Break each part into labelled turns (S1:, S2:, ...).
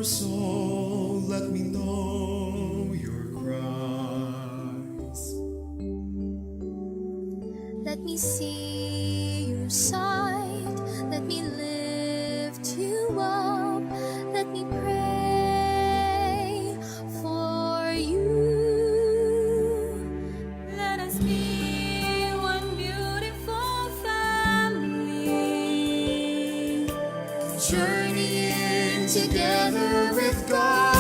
S1: Your soul, let me know your cries.
S2: Let me see your sight. Let me lift you up. Let me pray for you.
S3: Let us be one beautiful family,
S1: journeying together with God.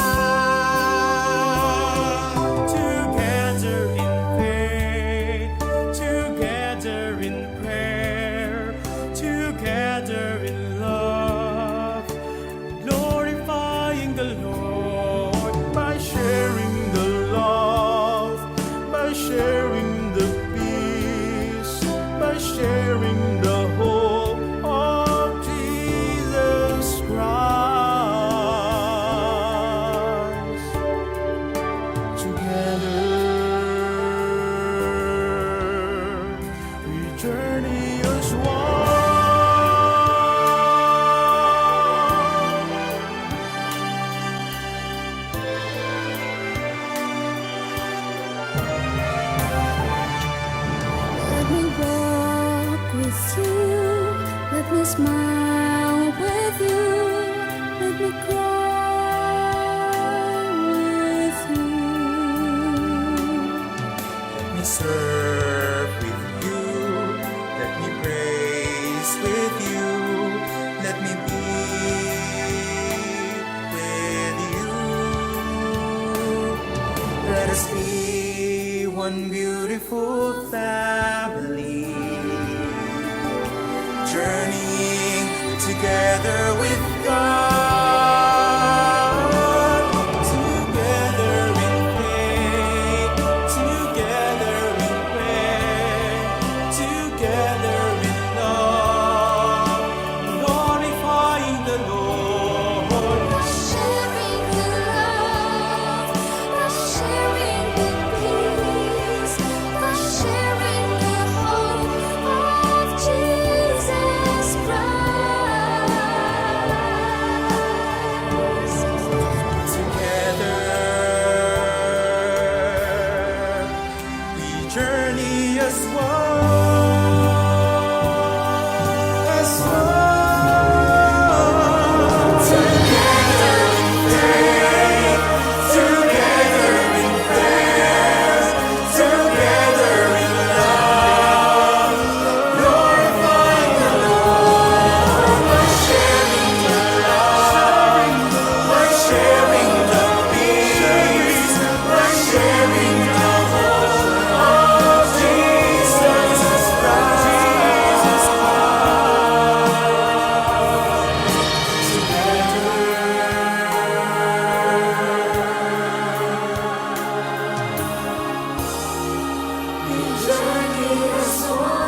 S4: Together in faith, together in prayer, together in love, glorifying the Lord
S5: by sharing the love, by sharing the peace, by sharing the hope of Jesus Christ. Together we journey as one.
S2: Let me walk with you. Let me smile with you. Let me cry with you.
S6: Let me serve with you. Let me praise with you. Let me be with you. Let us be one beautiful family, journeying together with God.
S4: Together in faith, together in prayer, together in love, glorifying the Lord.
S2: Sharing the love, by sharing the peace, by sharing the hope of Jesus Christ.
S6: Together we journey as one.
S1: As one.
S6: Together in faith, together in prayer, together in love, glorifying the Lord by sharing the love, by sharing the peace, by sharing the hope of Jesus Christ. Together
S2: We journey as one.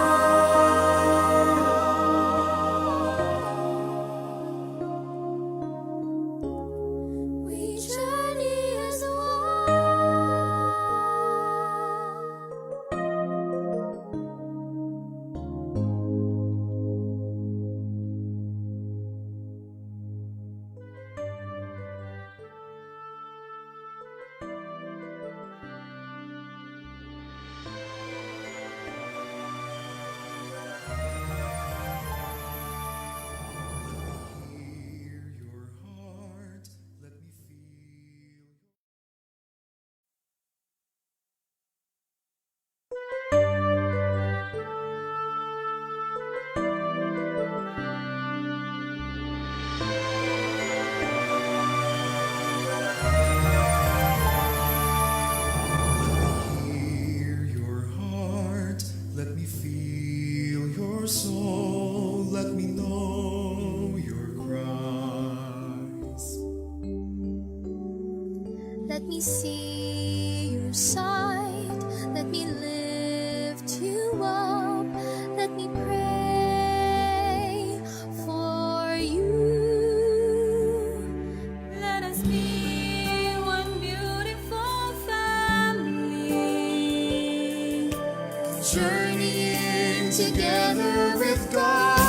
S2: We journey as one.
S1: Let me hear your heart. Let me feel. Let me hear your heart. Let me feel your soul. Let me know your cries.
S2: Let me see your sight. Let me lift you up. Let me pray for you.
S3: Let us be one beautiful family,
S1: journeying together with God.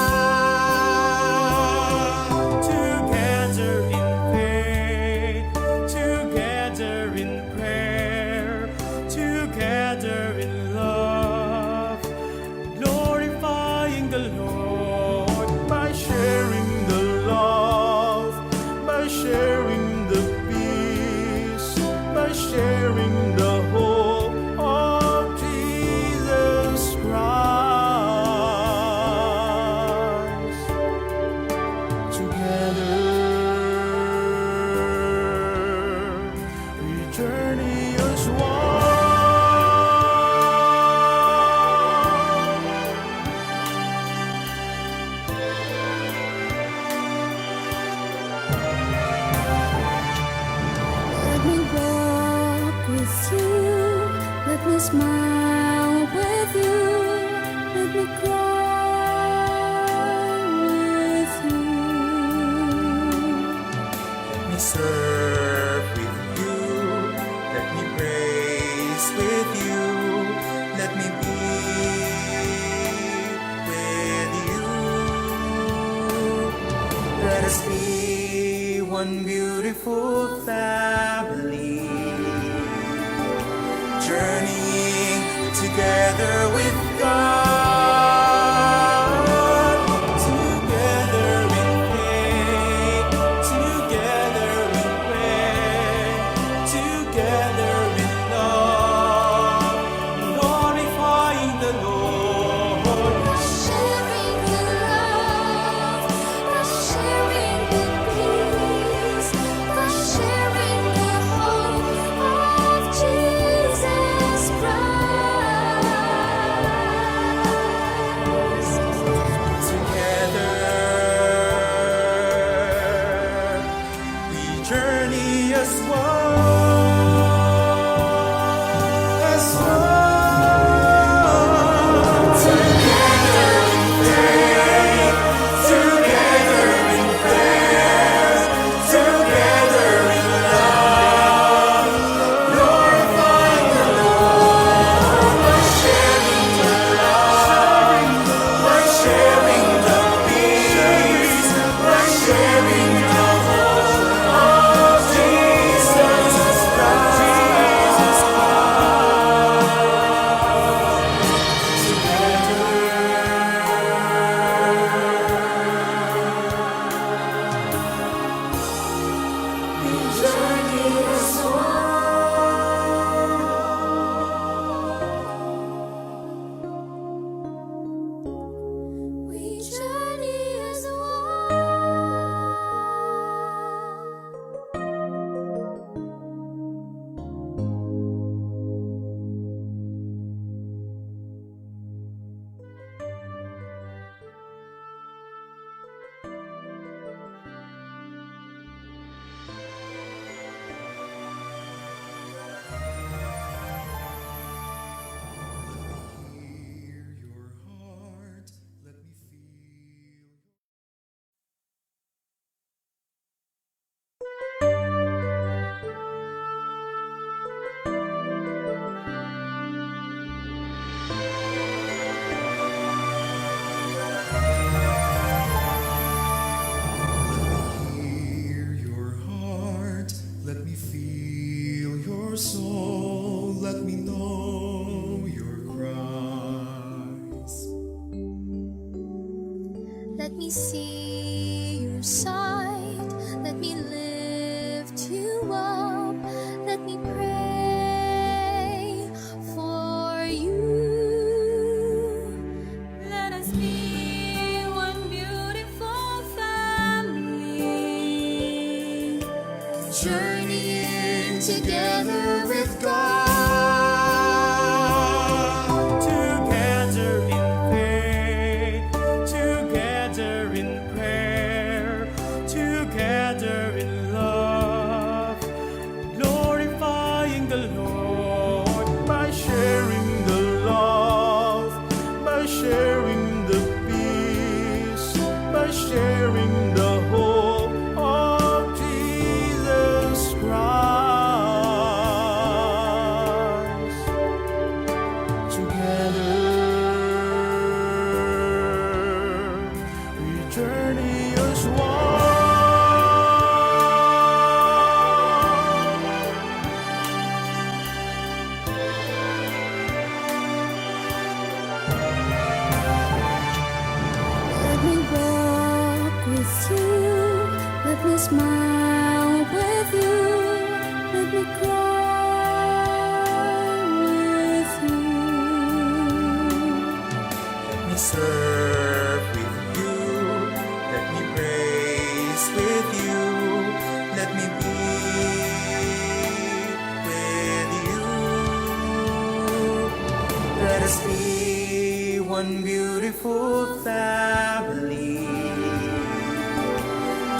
S4: Together in faith,
S6: Serve with you. Let me praise with you. Let me be with you. Let us be one beautiful family, journeying together with God.
S4: Together in faith, together in prayer, together in love, glorifying the Lord.
S2: Sharing the love, by sharing the peace, by sharing the hope of Jesus Christ.
S6: Together we journey as one, as one. Together in faith, together in prayer, together in love, glorifying the Lord by sharing the love, by sharing the peace, by sharing the hope of Jesus Christ. Jesus Christ. Together. We journey as one.
S2: We journey as one.
S1: Hear your heart. Let me feel. Hear your heart. Let me feel your soul. Let me know your cries.
S2: Let me see your side. Let me lift you up. Let me pray for you.
S3: Let us be one beautiful family,
S2: Journeying together with God.
S4: Together in faith, together in prayer, together in love, glorifying the Lord.
S5: By sharing the love, by sharing the peace, by sharing the hope of Jesus Christ. Together we journey as one.
S2: Let me walk with you. Let me smile with you. Let me cry with you.
S6: Let me serve with you. Let me praise with you. Let me be with you. Let us be one beautiful family,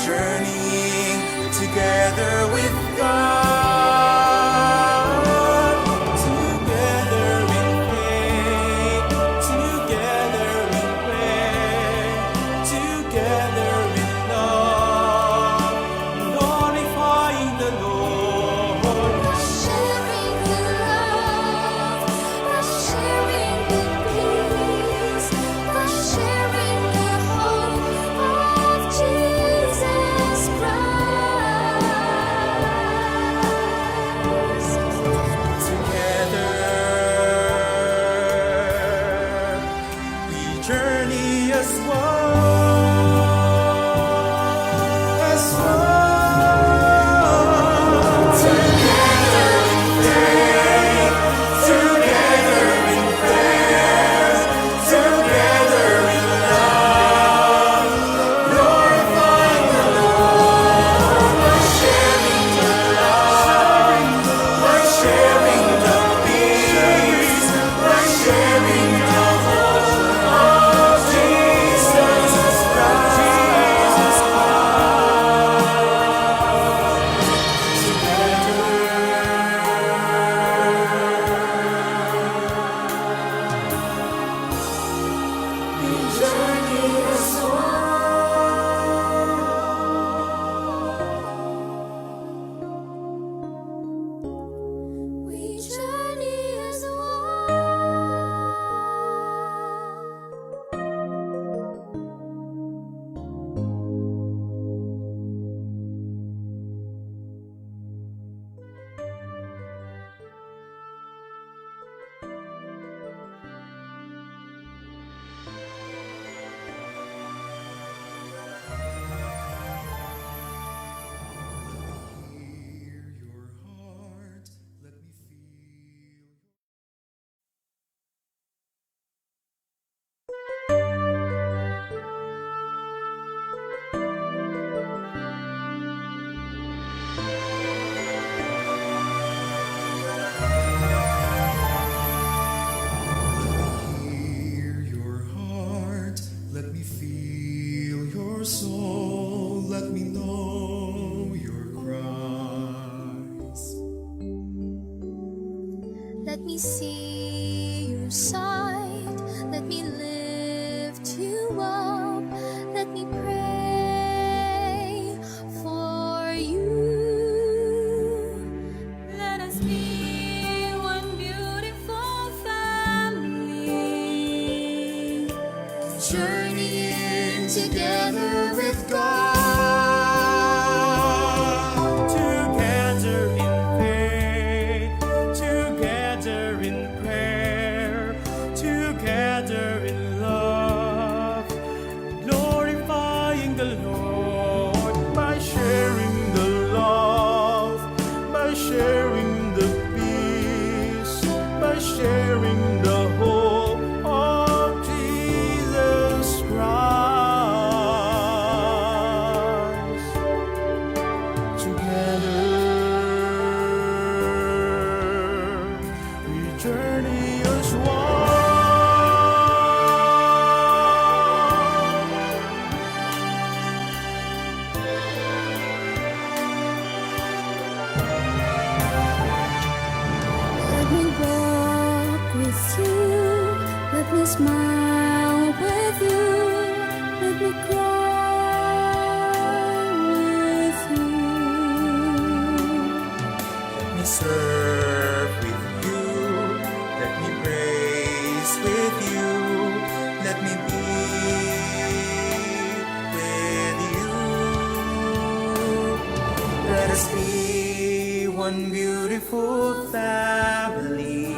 S6: journeying together with God.
S4: Together in faith, together in prayer, together in love, glorifying
S1: Your soul, let me know your cries.
S2: Let me see your sight. Let me lift you up. Let me pray for you.
S3: Let us be one beautiful family.
S2: Journeying together with God.
S4: Together in faith, together in prayer, together in love, glorifying the Lord.
S5: By sharing the love, by sharing the peace, by sharing the hope of Jesus Christ. Together, we journey as one.
S2: Let me walk with you. Let me smile with you. Let me cry with you.
S6: Let me serve with you. Let me praise with you. Let me be with you. Let us be one beautiful family,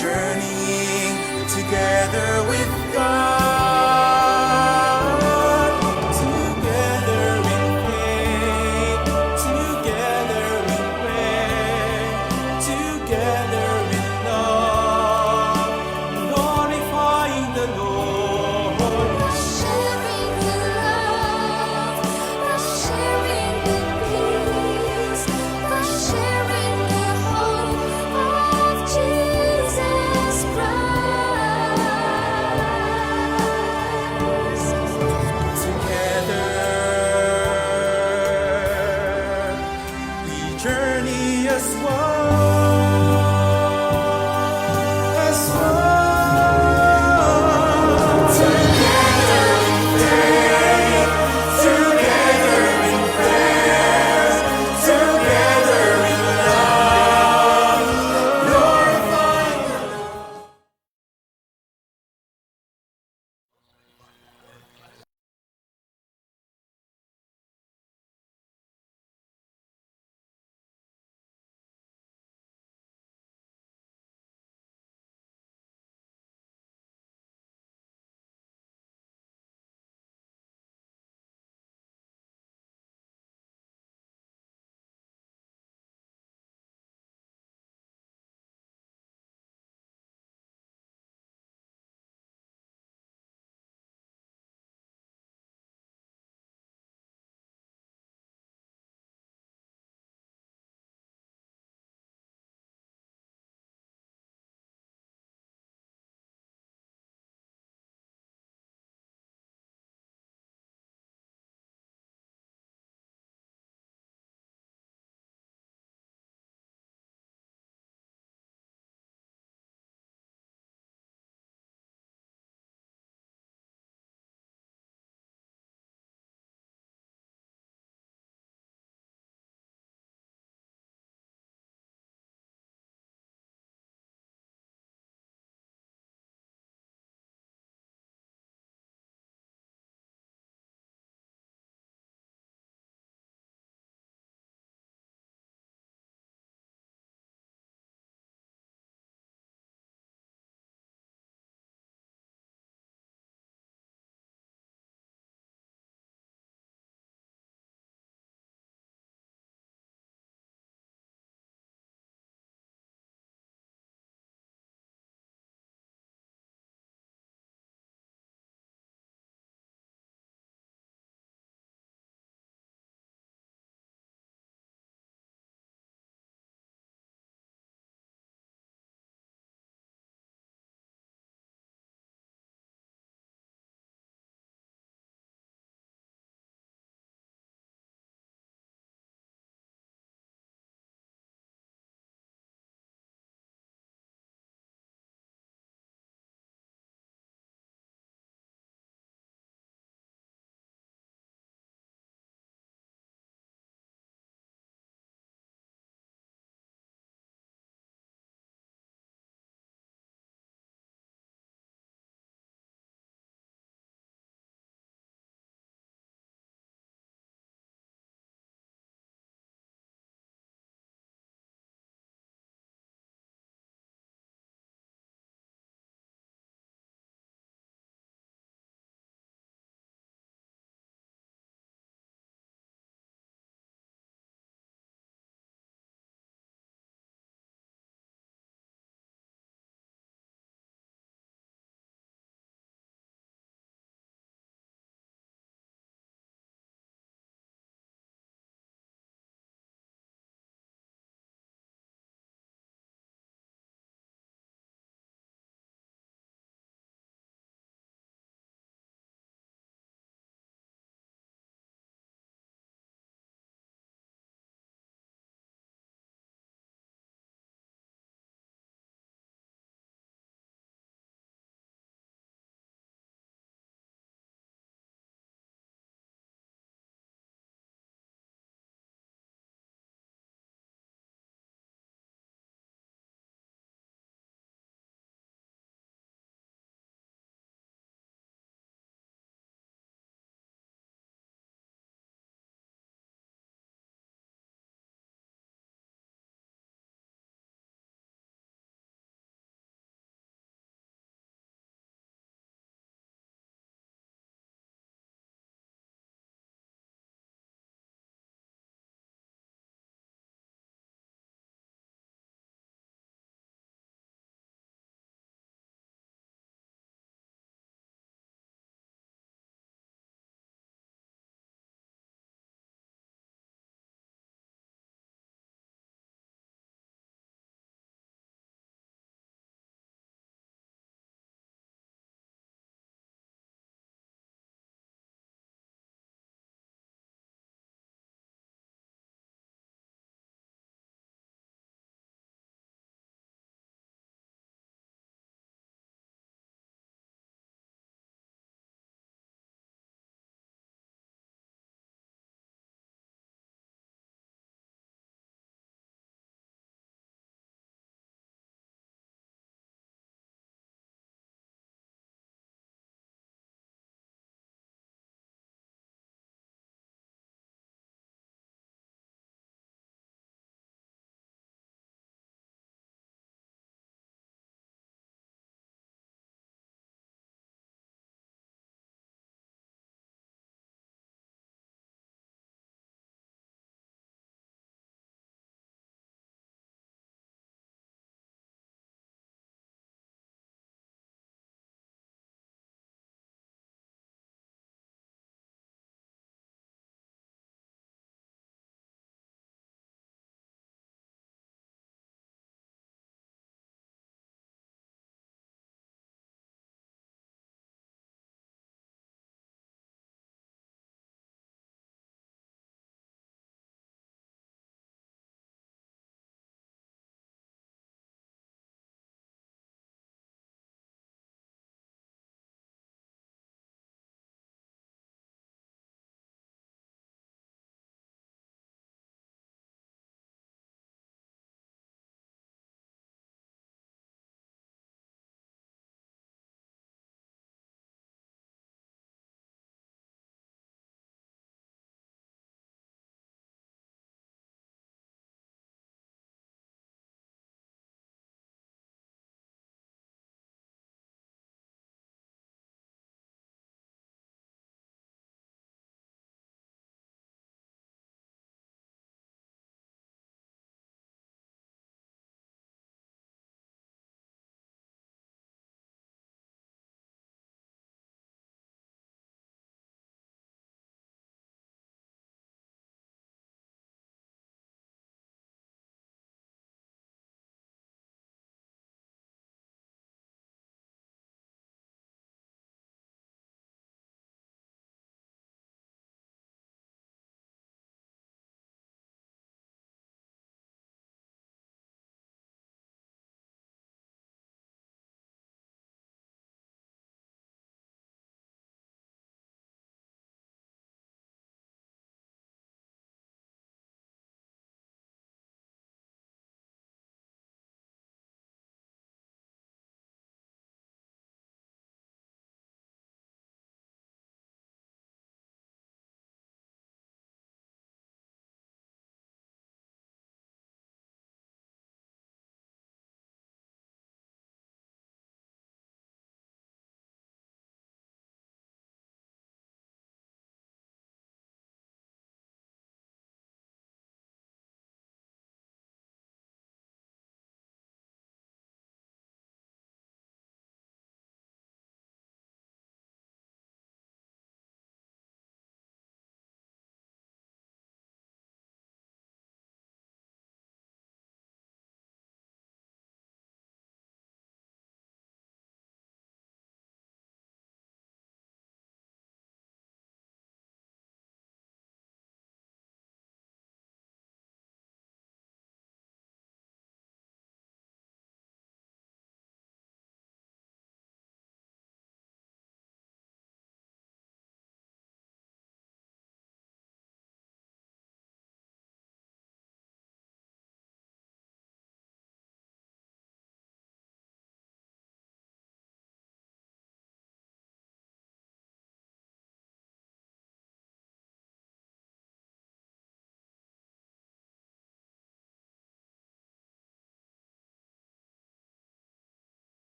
S6: journeying together with God.
S4: Together in faith, together in prayer, together in love, glorifying the Lord.
S2: Sharing the love, sharing the peace, sharing the hope of Jesus Christ.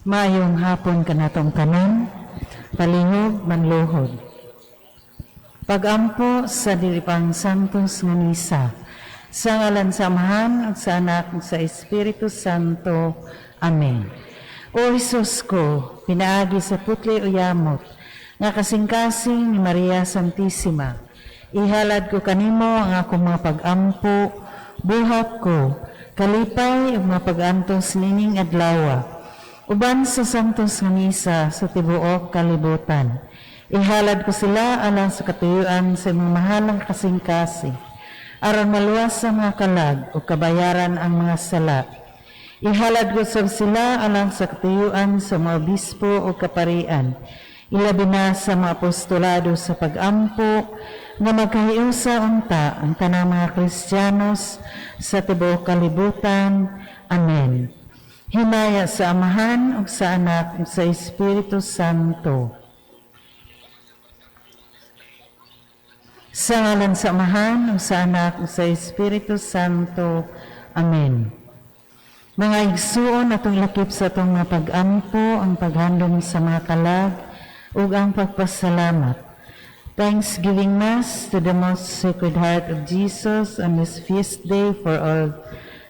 S7: Maayong hapon kanatong tanan, palihog manluhod. Pagampo sa dili pang Santos nga Misa. Sa ngalan sa Amahan, ug sa Anak, ug sa Espiritu Santo. Amen. O Jesus ko, pinaagi sa putli o yamot, nga kasing-kasing ni Maria Santissima, ihalad ko kanimo ang akong mga pag-ampo, buhat ko, kalipay ug mga pag-antos nining adlawa, uban sa Santos nga Misa sa tibuok kalibutan. Ihalad ko sila alang sa katuyuan sa imong mahalang kasing-kasing, aron maluwas ang mga kalag ug kabayaran ang mga sala. Ihalad ko sab sila alang sa katuyuan sa mga obispo o kaparian, ilabi na sa mga apostolado sa pag-ampo, nga magkahiusa unta ang tanang mga Kristiyanos sa tibuok kalibutan. Amen. Himaya sa Amahan ug sa Anak ug sa Espiritu Santo. Sa ngalan sa Amahan ug sa Anak ug sa Espiritu Santo. Amen. Mga igsuon, atong lakip sa atong mga pag-ampo, ang paghandom sa mga kalag ug ang pagpasalamat. Thanksgiving Mass to the Most Sacred Heart of Jesus on this feast day for all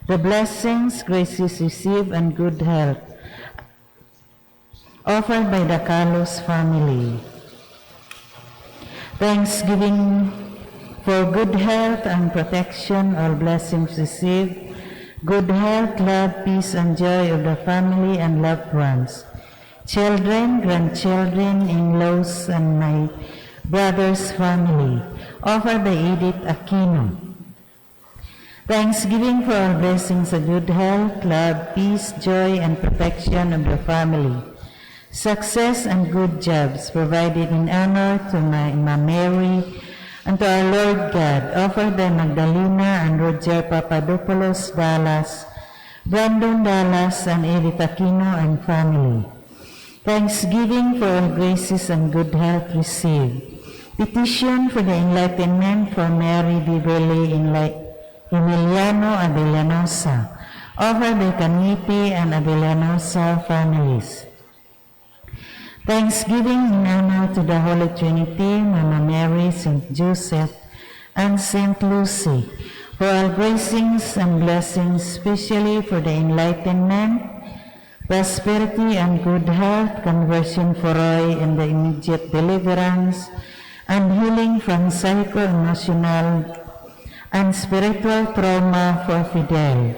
S7: the blessings, graces received, and good health offered by the Carlos family. Thanksgiving for good health and protection, all blessings received, good health, love, peace, and joy of the family and loved ones, children, grandchildren, in-laws, and my brother's family, offered by Edith Aquino. Thanksgiving for all blessings of good health, love, peace, joy, and protection of the family, success and good jobs provided in honor to my Ma Mary and to our Lord God, offered by Magdalena and Roger Papadopoulos Dallas, Brandon Dallas, and Edith Aquino and family. Thanksgiving for all graces and good health received. Petition for the enlightenment for Mary Beverly Emiliano Abellanosa, offered by Canite and Abellanosa families. Thanksgiving in honor to the Holy Trinity, Mama Mary, Saint Joseph, and Saint Lucy, for all blessings and blessings, especially for the enlightenment, prosperity and good health, conversion for Roy, and the immediate deliverance and healing from psycho-emotional and spiritual trauma for Fidel.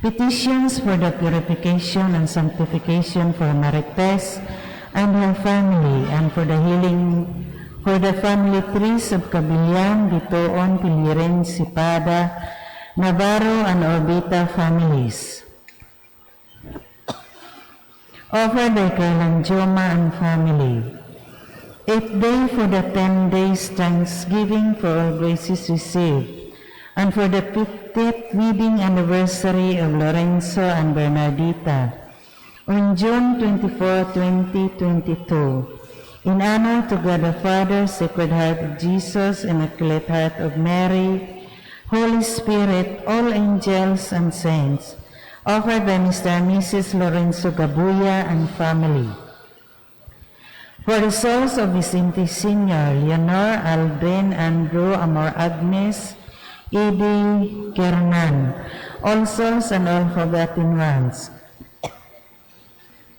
S7: Petitions for the purification and sanctification for Marites and her family, and for the healing for the family trees of Cabilian, Bitoon, Piliren, Sipada, Navarro, and Orbita families. Offered by Carlan Joma and family. Eighth day for the 10 days Thanksgiving for all graces received, and for the 50th wedding anniversary of Lorenzo and Bernardita on June 24, 2022, in honor to God the Father, Sacred Heart of Jesus, Immaculate Heart of Mary, Holy Spirit, all angels and saints, offered by Mr. and Mrs. Lorenzo Gabuya and family. For the souls of Vicente Sr., Leonor, Aldrin, Andrew, Amor Agnes, Edie, Kernan, all souls and all forgotten ones,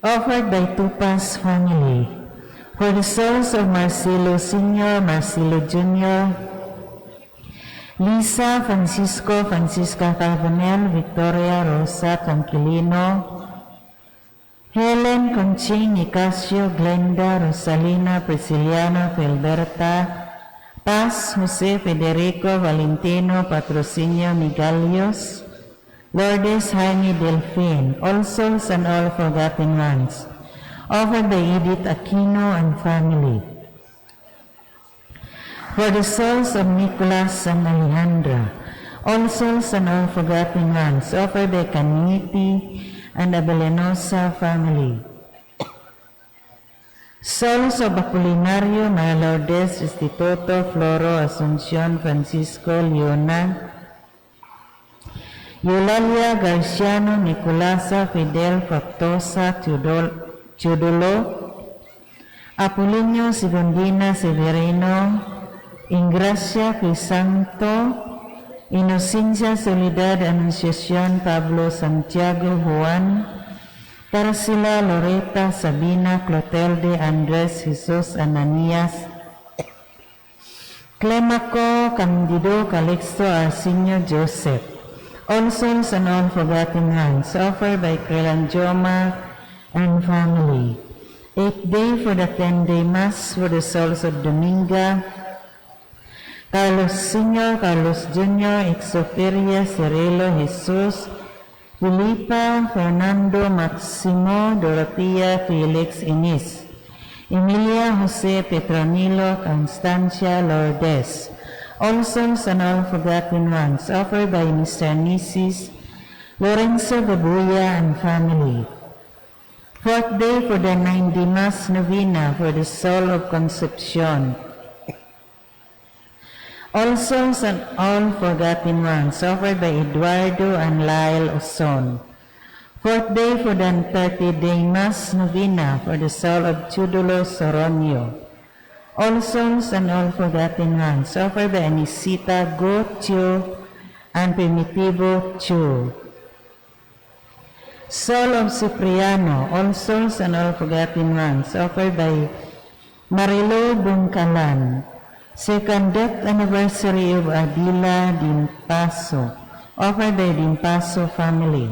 S7: offered by Tupas family. For the souls of Marcelo Sr., Marcelo Jr., Lisa, Francisco, Francisca Carbonell, Victoria, Rosa, Tranquilino, Helen, Conching, Nicasio, Glenda, Rosalina, Prisciliana, Filberta, Paz, Jose, Federico, Valentino, Patrocinio, Migalios, Lourdes, Jaime, Delphine, all souls and all forgotten ones, offered by Edith Aquino and family. For the souls of Nicolas and Alejandra, all souls and all forgotten ones, offered by Canite and Abellanosa family. Souls of Apolinario, Maria Lourdes, Restituto, Floro, Asuncion, Francisco, Leona, Eulalia Garciano, Nicolasa, Fidel, Factosa, Teodolo, Apolinio, Segundina, Severino, Ingracia, Crisanto, Inocencia, Soledad, Anunciación, Pablo, Santiago, Juan, Tarsila, Loreta, Sabina, Clotilde, Andres, Jesus, Ananias, Clemaco, Candido, Calixto, Arsenio, Joseph. All souls and all forgotten ones, offered by Crelanjoma and family. Eighth day for the 10-day Mass for the souls of Dominga, Carlos Sr., Carlos Jr., Exoferia, Cirilo, Jesus, Filipa, Fernando, Maximo, Dorothea, Felix, Ines, Emilia, Jose, Petronilo, Constancia, Lourdes. All souls and all forgotten ones, offered by Mr. and Mrs. Lorenzo Gabuya and family. Fourth day for the 9-day Mass Novena for the soul of Concepcion. All souls and all forgotten ones, offered by Eduardo and Lyle Oson. Fourth day for the 30-day Mass Novena for the soul of Teodulo Soronio. All souls and all forgotten ones, offered by Anisita Go Tio and Primitivo Chu. Soul of Cipriano, all souls and all forgotten ones, offered by Marilo Bungkalan. Second death anniversary of Adila Dimpaso, offered by Dimpaso family.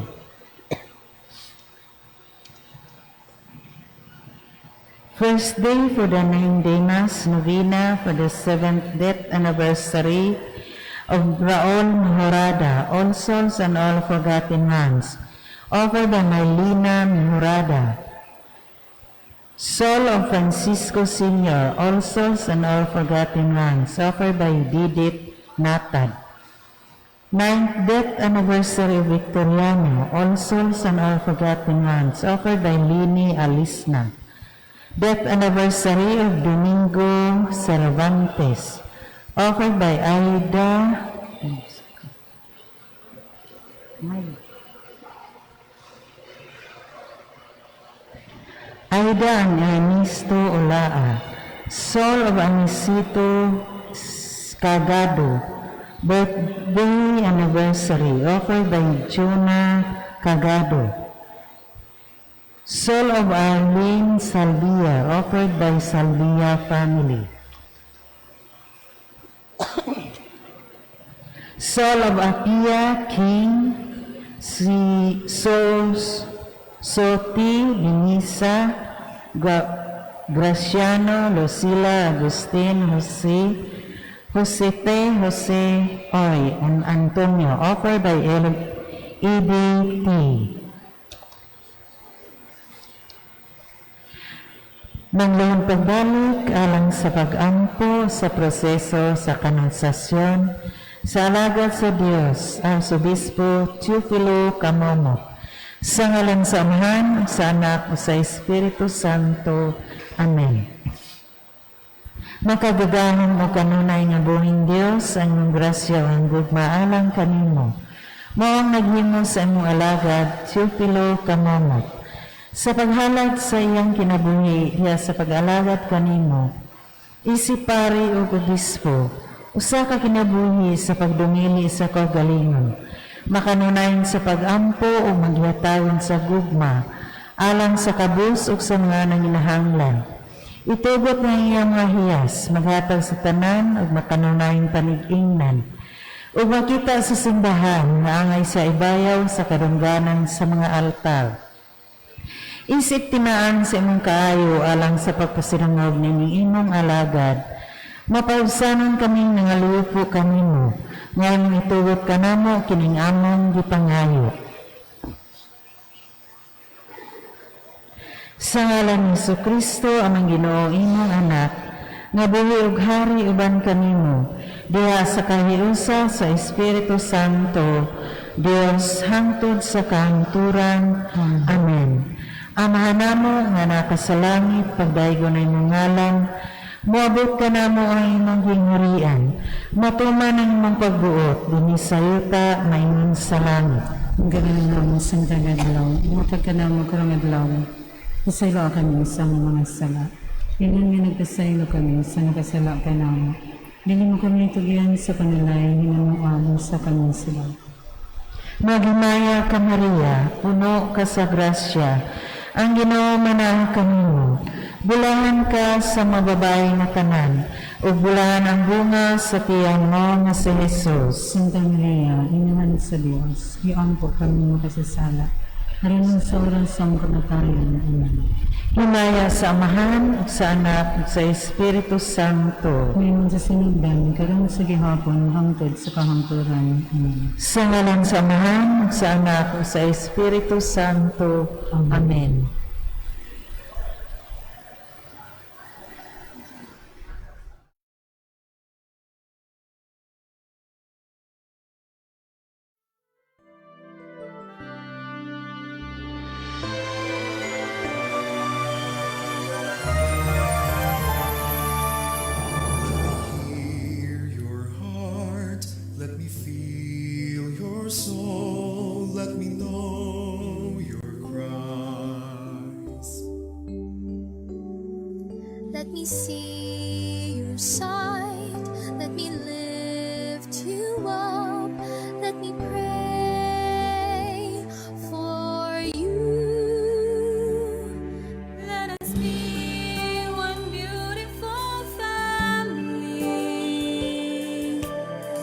S7: First day for the 9-day Mass Novena for the 7th death anniversary of Raul Mejorada, all souls and all forgotten ones, offered by Marlena Mejorada. Soul of Francisco Sr., all souls and all forgotten ones, offered by Didit Natad. Ninth death anniversary of Victoriano, all souls and all forgotten ones, offered by Lini Alisna. Death anniversary of Domingo Cervantes, offered by Aida. Aida and Ernesto Olaa. Soul of Anicito Cagado, birthday anniversary, offered by Jonah Cagado. Soul of Arlene Salvia, offered by Salvia family. Soul of Apia King, si Soti Binisa, Graciano, Lucila, Agustin, Jose, Jose T, Jose Oy, and Antonio, offered by EBT. Manglahong pagbalik alang sa pag-ampo sa proseso sa kanonisasyon sa alagad sa Dios, Arsobispo Teofilo Camomot. Sa ngalan sa Amahan, sa Anak, sa Espiritu Santo. Amen. Makagagahom o kanunay nga buhing Dios, ang imong grasya o ang gugma alang kanimo. Mao ang naghimo sa imong alagad, Teofilo Camomot. Sa paghalad sa iyang kinabuhi diha sa pag-alagad kanimo, isip pari ug obispo, usa ka kinabuhi sa pagdumili sa kaugalingon, makanunayon sa pag-ampo o maghihatawon sa gugma, alang sa kabus ug sa mga nanginahanglan. Itugot nga iyang mga hiyas, maghatag sa tanan ug makanunayon panig-ingnan, ug makita sa simbahan nga angay sa ibayaw sa kadungganan sa mga altar. Isip timaan sa imong kaayo alang sa pagpasinangog nining imong alagad, mapaubsanon kaming nangalupo kanimo, nga imong itugot kanamo kining among gipangayo. Sa ngalan ni Jesucristo, amang Ginoo imong anak, nga buhi ug hari uban kanimo, diha sa kahiusa sa Espiritu Santo, Dios hangtod sa kahangturan. Amen. Amahan namo nga naka sa langit, pagdaygon ang imong ngalan, moabot ka namo ang imong gingharian, Matuman ang imong pagbuot dinhi sa yuta maingon sa langit.
S8: Ang ganang namo sa adlaw, ihatag kanamo karong adlaw. Pasayloa kami sa among mga sala. Ingon nga nagpasaylo kami sa nakasala kanamo. Dili mo kami tugyan sa panulay, hinamua mo sa kami sila.
S7: Maghimaya ka Maria, puno ka sa grasya. Ang Ginoo manaha kanimo. Bulahan ka sa mababae nga tanan, ug bulahan ang bunga sa tiyan mo nga si Jesus.
S8: Santa Maria, Inahan sa Dios, iampo kami makasasala. Aron sa oras sa among kamatayon. Amen.
S7: Himaya sa Amahan, ug sa Anak, ug sa Espiritu Santo.
S8: Ngayon sa sinugdan, karon sa gihapon, hangtod sa kahangturan. Amen.
S7: Sa ngalan sa Amahan, ug sa Anak, ug sa Espiritu Santo. Amen.
S1: Hear your heart, let me feel your soul, let me know your cries.
S2: Let me see your sight. Let me lift you up. Let me pray for you.
S3: Let us be one beautiful family.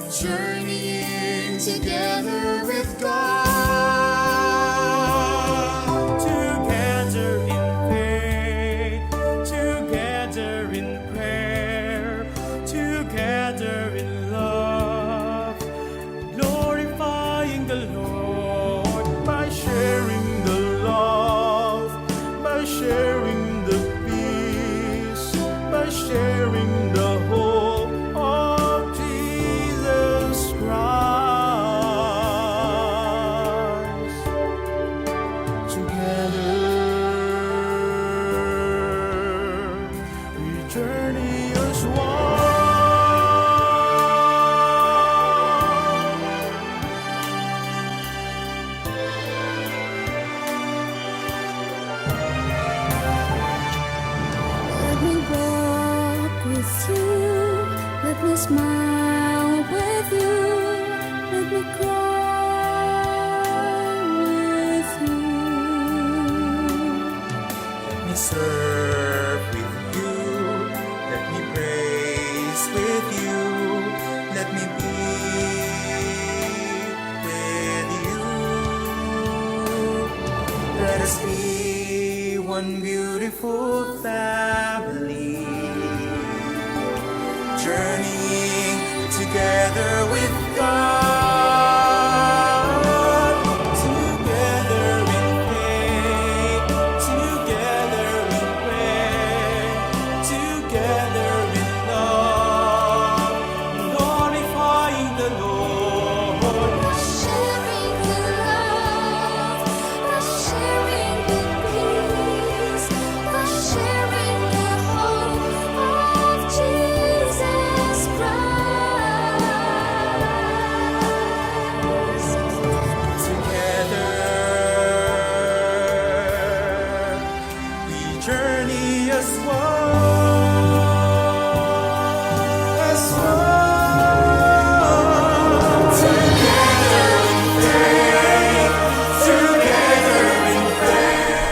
S2: Journeying together with
S4: God. Together in faith, together in prayer, together in love, glorifying the Lord.
S5: By sharing the love, by sharing the peace, by sharing the hope of Jesus Christ. Together, we journey as one.
S2: Let me walk with you. Let me smile with you. Let me cry with you.
S6: Let me serve with you. Let me praise with you. Let me be with you. Let us be one beautiful family, journeying together with God.
S4: Together in faith, together in prayer, together in love, glorifying the Lord.
S2: Sharing the love, by sharing the peace, by sharing the hope of Jesus Christ.
S6: Together we journey as one. As one. Together in faith, together in prayer.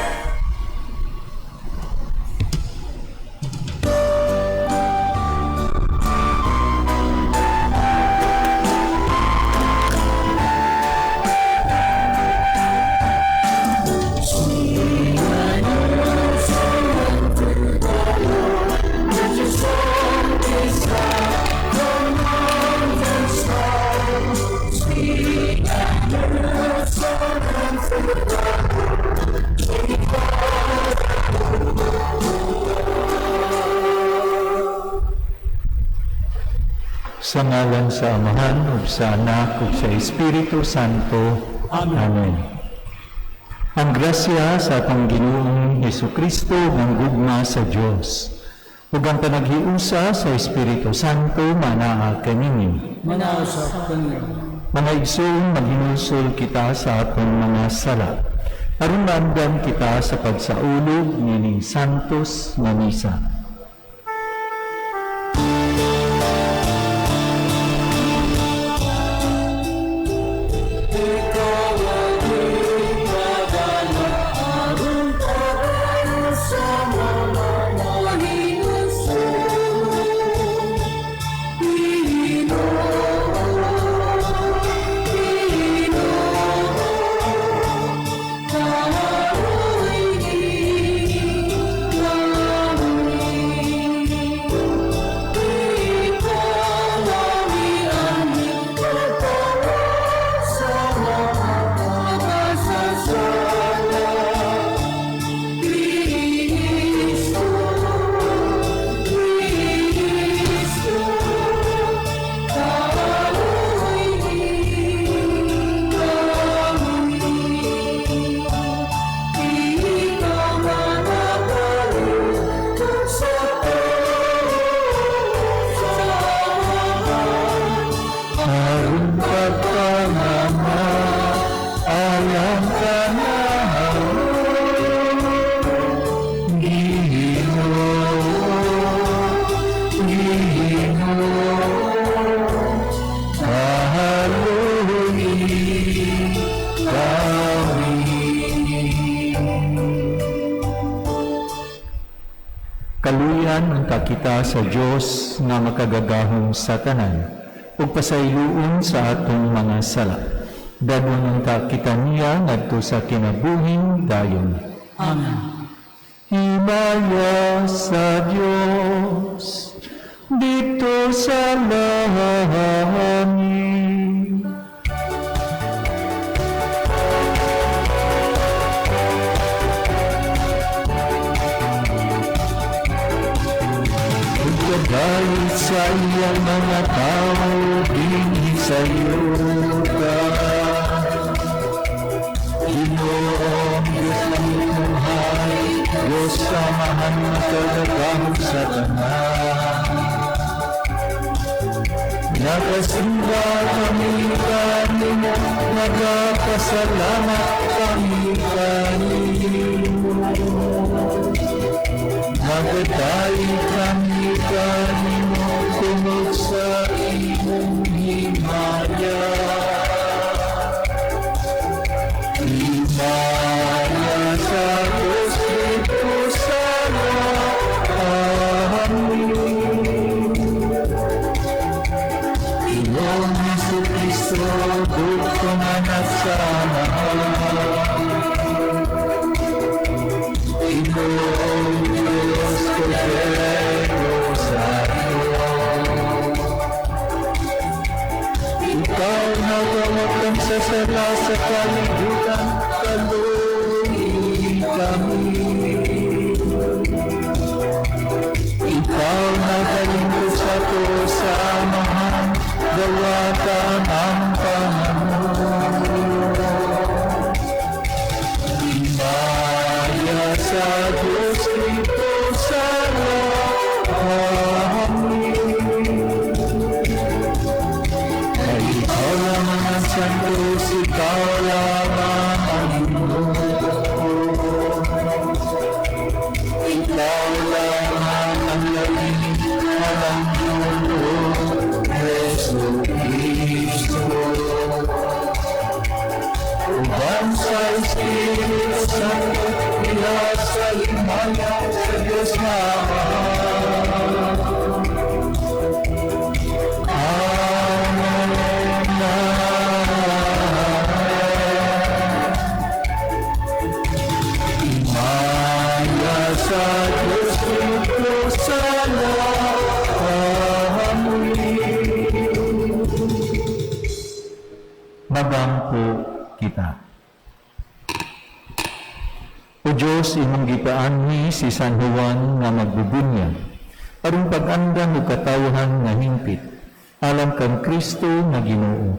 S9: Sa ngalan sa Amahan, ug sa Anak, ug sa Espiritu Santo. Amen. Ang grasya sa atong Ginoong Hesukristo ug ang gugma sa Dios, Ug ang panaghiusa sa Espiritu Santo manaa kaninyo.
S10: Manausap kaniyo.
S9: Mga igsoon, maghinulsol kita sa atong mga sala. Aron maandam kita sa pagsaulog nining Santos nga Misa. Aron pagpamama, alam ka na Ginoo, Ginoo, kahaluoy kami. Kaluyan unta kita sa Dios nga makagagahom sa tanan ug pasayloon sa atong mga sala. Dadon unta kita niya ngadto sa kinabuhing dayon.
S10: Amen.
S9: Himaya sa Dios dito sa langit. Dahil sa iyang mga tao, dinhi sa yuta. Ginoong Diyos ng buhay, Diyos samahan makagagahom sa tanan. Nakasimba kami kanimo, nagapasalamat kami kanimo. Nagatay kami kanimo tungod sa imong himaya. Himaya sa Diyos dito sa langit. Iyong Hesus Kristo, dugtong anak sa Amahan. Inoong Diyos Cordero sa iyo. Ikaw na gawatan sa sala sa kalibutan, kaluhin kami. Ikaw na kalingkod sa to sa Amahan, gawatan ang pangamuyo. Himaya sa Diyos dito sa langit. Ay ikaw lamang ang santos, ikaw lamang ang Ginoo. Ikaw lamang ang labing walang dulo, Jesu Cristo. Uban sa Espiritu Santo, ila sa himaya sa Diyos na Ama. Amen. Himaya sa Diyos dito sa langit. Mabangko kita. O Diyos, imong gipaanhi si San Juan nga magbubunyag, aron pag-andam og katawhan nga hingpit, alang kang Kristo nga Ginoo.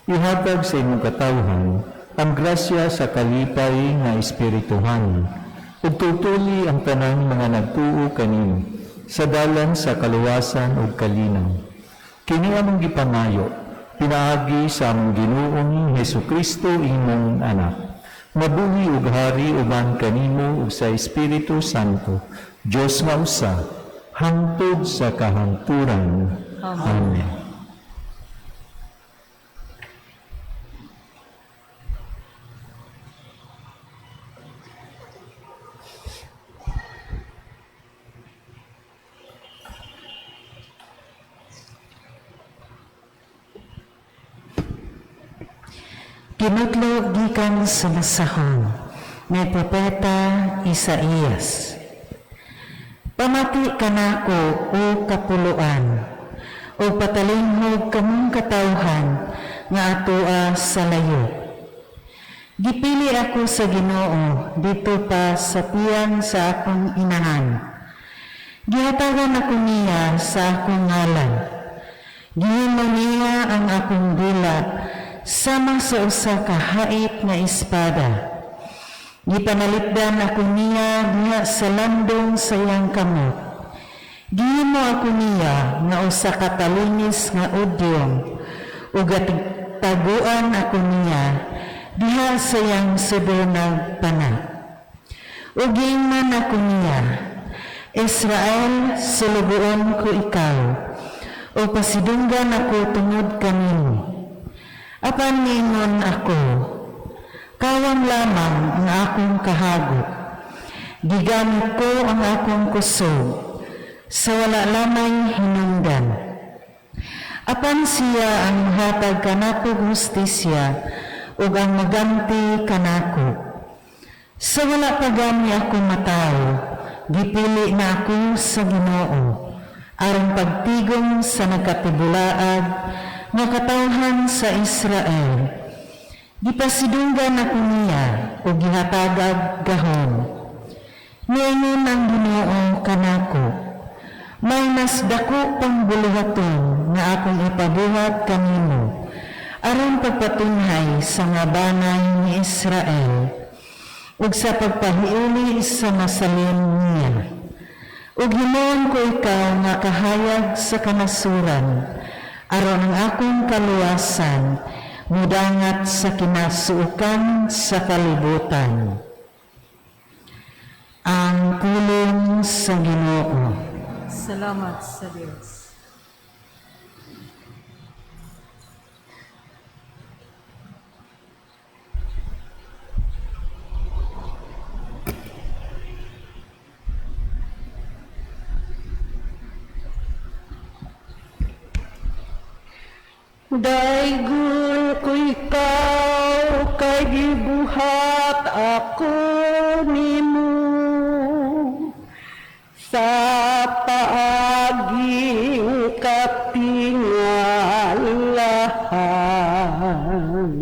S9: Ihatag sa imong katawhan ang grasya sa kalipay nga espirituhan, ug tutuli ang tanang mga nagtuo kanimo, sa dalan sa kaluwasan ug kalinaw. Kini among gipangayo, pinaagi sa among Ginoong Hesukristo imong anak. Mabuhi ug hari uban kanimo ug sa Espiritu Santo, Dios nga usa, hangtod sa kahangturan. Amen.
S7: Kinutlo gikan sa basahon ni Propeta Isaías. Pamati kanako o kapuluan, o patalinghog kamong katawhan nga atoa sa layo. Gipili ako sa Ginoo dito pa sa tiyan sa akong inahan. Gihatagan ako niya sa akong ngalan. Gihimo niya ang akong dila sama sa usa ka hait nga espada. Gipanalipdan ako niya diha sa landong sa iyang kamot. Gihimo ako niya nga usa ka talinis nga udyong ug taguan ako niya diha sa iyang sudunag pana. Ug giingnan ako niya, Israel, sulugoon ko ikaw, o pasidunggan ako tungod kanimo. Apan ningon ako, kawang lamang ang akong kahagot. Gigamit ko ang akong kusog, sa wala lamay hinungdan. Apan siya ang hatag kanakog hustisya, ug ang maganti kanako. Sa wala pa gani ako matawo, gipili na ako sa Ginoo, aron pagtigom sa nagkatibulaag nga katawhan sa Israel. Gipasidunggan ako niya ug gihatagag gahom. Niingon ang Ginoo kanako, may mas dako pang buluhaton nga akong ipabuhat kanimo aron pagpatunhay sa nga banay ni Israel ug sa pagpahiuli sa masalin niya. Ug himuon ko ikaw nga kahayag sa kanasuran, aron ang akong kaluwasan mudangat sa kinasuokan sa kalibutan. Ang pulong sa Ginoo.
S8: Salamat sa Dios.
S11: Daygon ko ikaw kay gibuhat ako nimo sa paaging katingalahan.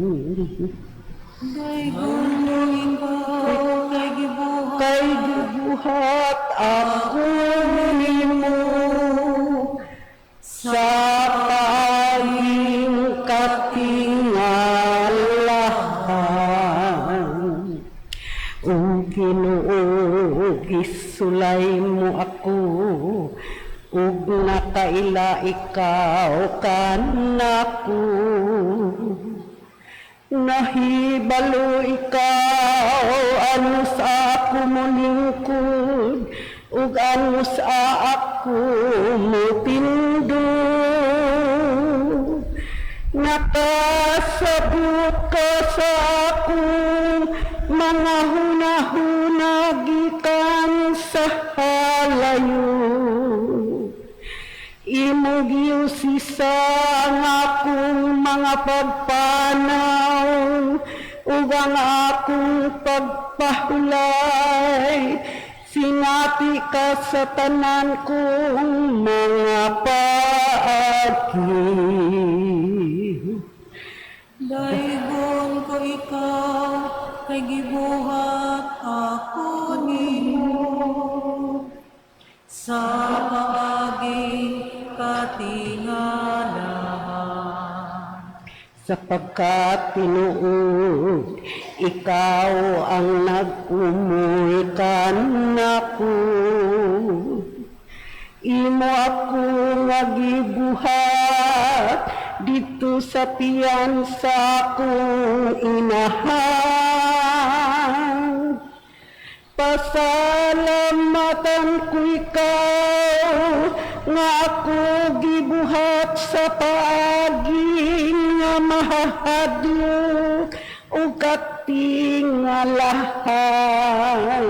S3: Daygon ko ikaw kay gibuhat
S11: Kay gibuhat ako nimo sa paaging katingalahan. O Ginoo, gisulay mo ako, ug nakaila ikaw kanako. Nahibalo ikaw ano sa ako molingkod, ug ano sa ako motindog. Nakasabot ka sa akong mga hunahuna gikan sa halayo. Imo giusisa ang akong mga pagpanaw ug ang akong pagpahulay. Sinati ka sa tanan kong mga paagi.
S3: Daygon ko ikaw kay gibuhat ako nimo sa paaging katingalahan.
S11: Sapagkat tinuod, ikaw ang nag-umol kanako. Imo ako nga gibuhat didto sa tiyan sa akong inahan. Pasalamatan ko ikaw nga ako gibuhat sa paagi nga mahadlok ug katingalahan.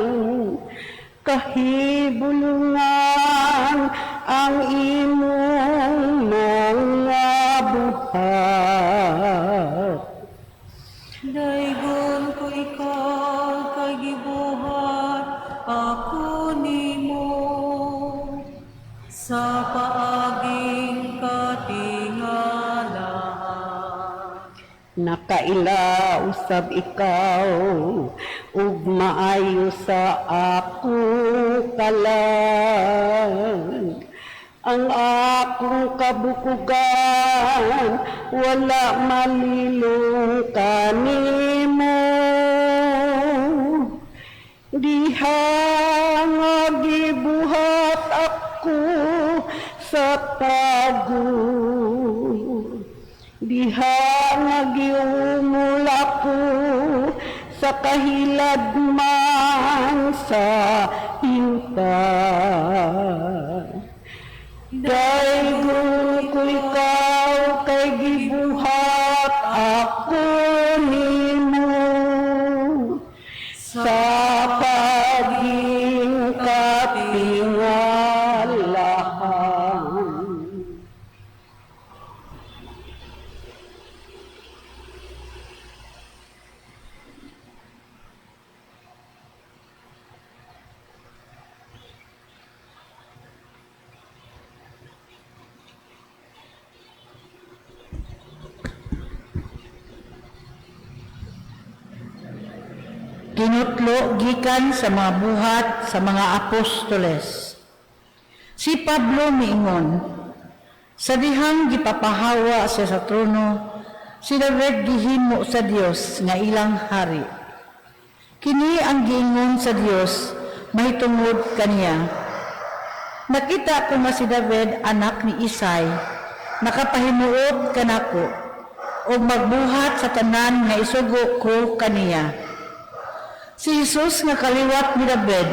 S11: Kahibulungan ang imong mga buhat.
S3: Daygon ko ikaw kay gibuhat ako nimo sa paaging katingalahan.
S11: Nakaila usab ikaw ug maayo sa akong kalag. Ang akong kabukugan wala malilong kanimo. Diha nga gibuhat ako sa tago. Diha nga giumol ako sa kahiladman sa yuta. Daygon ko ikaw kay gibuhat ako nimo sa paaging katingalahan.
S7: Kinutlo gikan sa mga buhat sa mga apostoles. Si Pablo miingon, sa dihang gipapahawa siya sa trono, si David gihimo sa Dios nga ilang hari. Kini ang giingon sa Dios mahitungod kaniya. Nakita ko nga si David anak ni Isay, nakapahimuot kanako ug magbuhat sa tanan nga isugo ko kaniya. Si Jesus nga kaliwat ni David,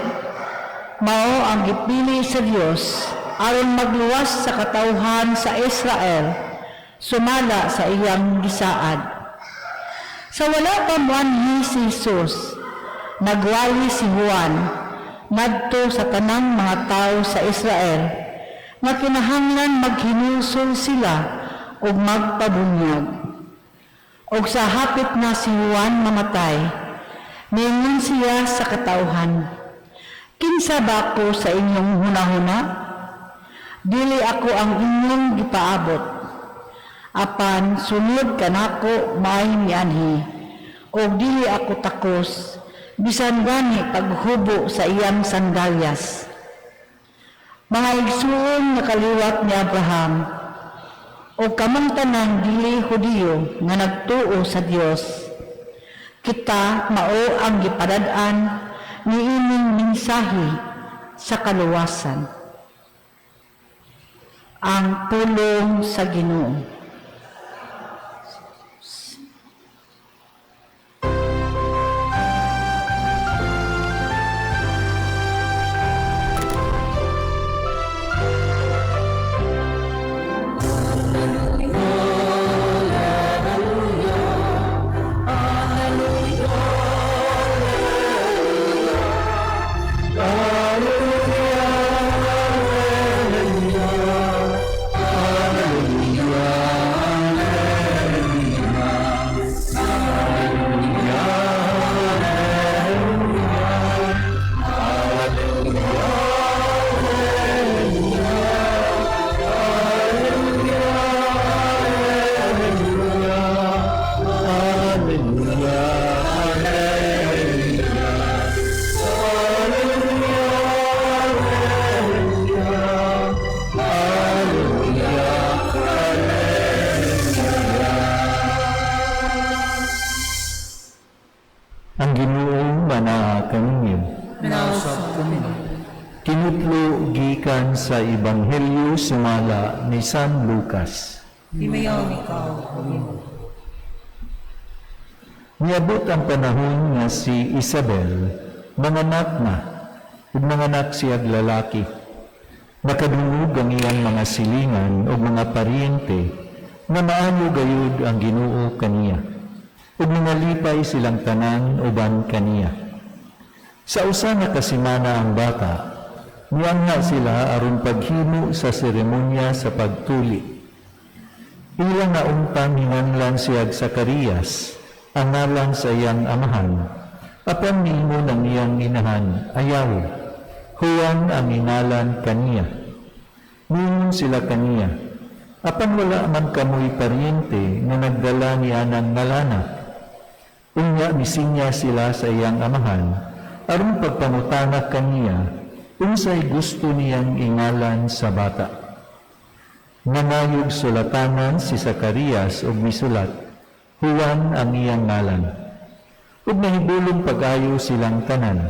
S7: mao ang gipili sa Dios aron magluwas sa katawhan sa Israel, sumala sa iyang gisaad. Sa wala pa moanhi si Jesus, nagwali si Juan ngadto sa tanang mga tawo sa Israel nga kinahanglan maghinulsol sila ug magpabunyag. Og sa hapit na si Juan mamatay, miingon siya sa katawhan, "Kinsa ba ako sa inyong hunahuna? Dili ako ang inyong gipaabot. Apan sunod kanako may mianhi, og dili ako takos, bisan gani paghubo sa iyang sandalyas." Mga igsuon nga kaliwat ni Abraham, o kamong tanang dili Hudiyo nga nagtuo sa Dios, kita mao ang gipadad-an niining mensahe sa kaluwasan. Ang pulong sa Ginoo.
S9: Hallelujah. Gikan sa Ebanghelyo sumala ni San Lucas.
S3: Himayaw ikaw, O Ginoo.
S9: Niabot ang panahon nga si Isabel manganak na, ug manganak siyag lalaki. Nakadungog ang iyang mga silingan ug mga paryente nga maayo gayud ang Ginoo kaniya, ug nangalipay silang tanan uban kaniya. Sa usa nga kasimana ang bata, niangha sila aron paghimo sa seremonya sa pagtuli. Ila nga untang hinganlan siya Zacarias, ang ngalan sa iyang amahan. Apan miingon ang iyang inahan, "Ayaw, Juan ang ingalan kaniya." Miingon sila kaniya, "Apan wala man kamoy paryente nga nagdala niya ng ngalana." Unya misinya sila sa iyang amahan, aron pagpangutana kaniya, unsay gusto niyang ingalan sa bata. Nangayog sulatanan si Zacarias og misulat, "Juan ang iyang ngalan." Ug nahibulong pag-ayo silang tanan.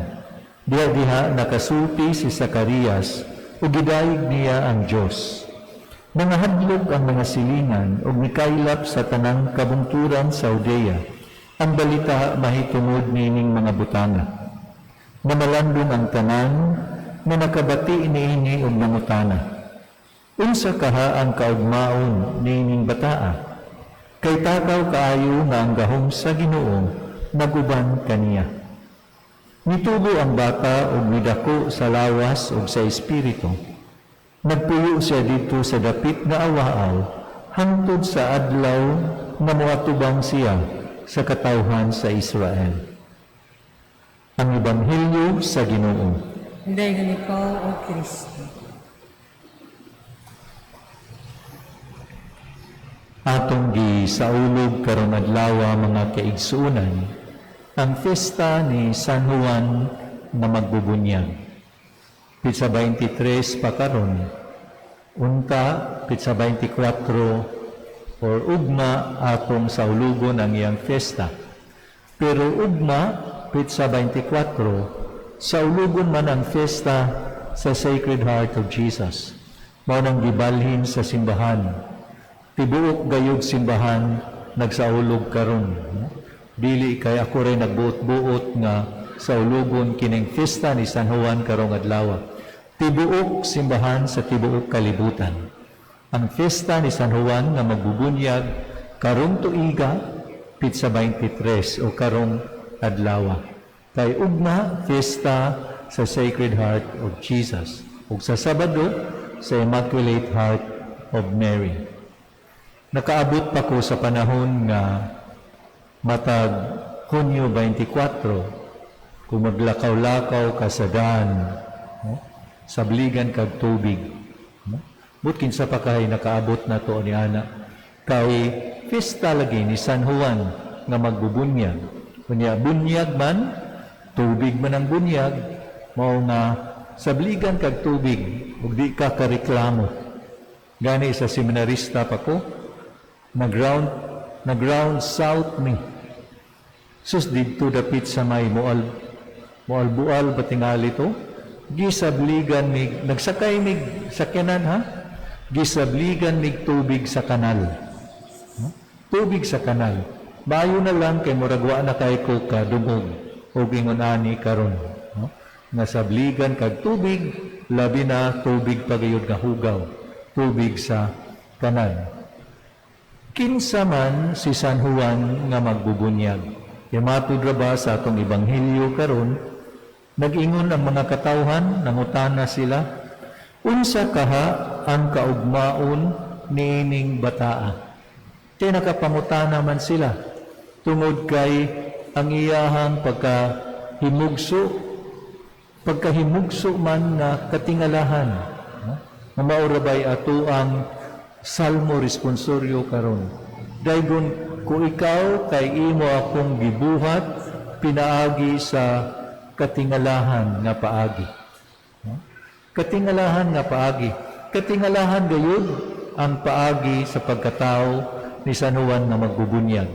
S9: Diha-diha nakasulti si Zacarias ug gidayeg niya ang Dios. Nangahadlok ang mga silingan ug mikaylap sa tanang kabunturan sa Judea ang balita mahitungod niining mga butanga. Namalandong ang tanan nga nakabati niini ug nangutana, "Unsa kaha ang kaugmaon niining bataa? Kay takaw kaayo nga ang gahom sa Ginoo naguban kaniya." Nitubo ang bata ug midako sa lawas ug sa espiritu. Nagpuyo siya didto sa dapit nga awaaw hangtod sa adlaw nga moatubang siya sa katawhan sa Israel. Ang Ebanghelyo sa Ginoo.
S8: Dayon ikaw, O Kristo.
S9: Atong gisaulog karon adlaw, mga kaigsuonan, ang fiesta ni San Juan na magbubunyag. Pitsa 23 pa karon, unta pitsa 24 or ugma atong saulugon ang iyang fiesta. Pero ugma pitsa 24, saulugon man ang fiesta sa Sacred Heart of Jesus. Mao nang gibalhin sa simbahan. Tibuok gayud simbahan nagsaulog karon. Dili kay ako rin nagbuot-buot nga saulugon kining fiesta ni San Juan karong adlaw. Tibuok simbahan sa tibuok kalibutan. Ang fiesta ni San Juan nga magbubunyag karong tuiga pitsa 23 o karong adlaw. Kay ugma fiesta sa Sacred Heart of Jesus ug sa Sabado sa Immaculate Heart of Mary. Nakaabot pa ko sa panahon nga matag Hunyo 24, kung maglakaw-lakaw ka sa daan, no? Sabligan kag tubig. No? But kinsa pa kay nakaabot na to ni ana. Kay fiesta lagi ni San Juan nga magbubunyag. Unya bunyag man, tubig man ang bunyag, mao nga sabligan kag tubig ug di ka kareklamo. Gani sa seminarista pa ko, nag-round south mi. Sus, didto dapit sa may mualbual ba tingali to? Gisabligan mig, nagsakay mig sakyanan ha? Gisabligan mig tubig sa kanal. No? Tubig sa kanal. Maayo na lang kay murag wa na kay ko kadungog og ingon ani karon, no? Nga sabligan kag tubig, labi na tubig pagayod nga hugaw, tubig sa kanal. Kinsa man si San Juan nga magbubunyag? Kay matud ra ba sa atong ebanghelyo karon, nag-ingon ang mga katawhan, nangutana sila, unsa kaha ang kaugmaon niining bataa? Kay nakapangutana man sila tungod kay ang iyahang pagkahimugso man nga katingalahan, no? Nga mao ra bay ato ang Salmo responsorio karon. Daygon ko ikaw kay imo akong gibuhat pinaagi sa katingalahan nga paagi. No? Katingalahan nga paagi. Katingalahan gayud ang paagi sa pagkatao ni San Juan nga magbubunyag.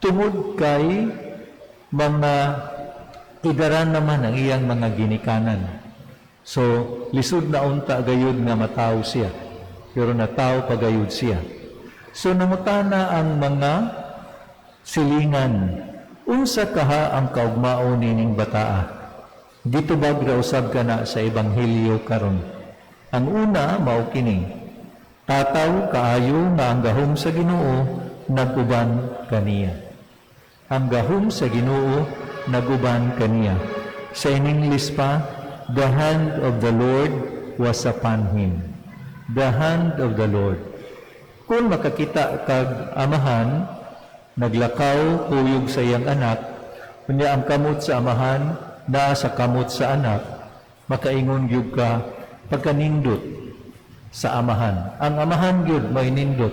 S9: Tungod kay mga idaran naman ang iyang mga ginikanan. So, lisod na unta gayud nga matawo siya. Pero natawo pa gayud siya. So, nangutana ang mga silingan, unsa kaha ang kaugmaon nining bataa? Gitubag ra usab kana sa Ebanghelyo karon. Ang una mao kini: tataw kaayo nga ang gahom sa Ginoo nag-uban kaniya. Ang gahom sa Ginoo nag-uban kaniya. Sa in English pa, the hand of the Lord was upon him. The hand of the Lord. Kung makakita kag amahan, naglakaw kuyog sa iyang anak, unya ang kamot sa amahan naa sa kamot sa anak, makaingon gyud ka pagkanindot sa amahan. Ang amahan gyud may nindot.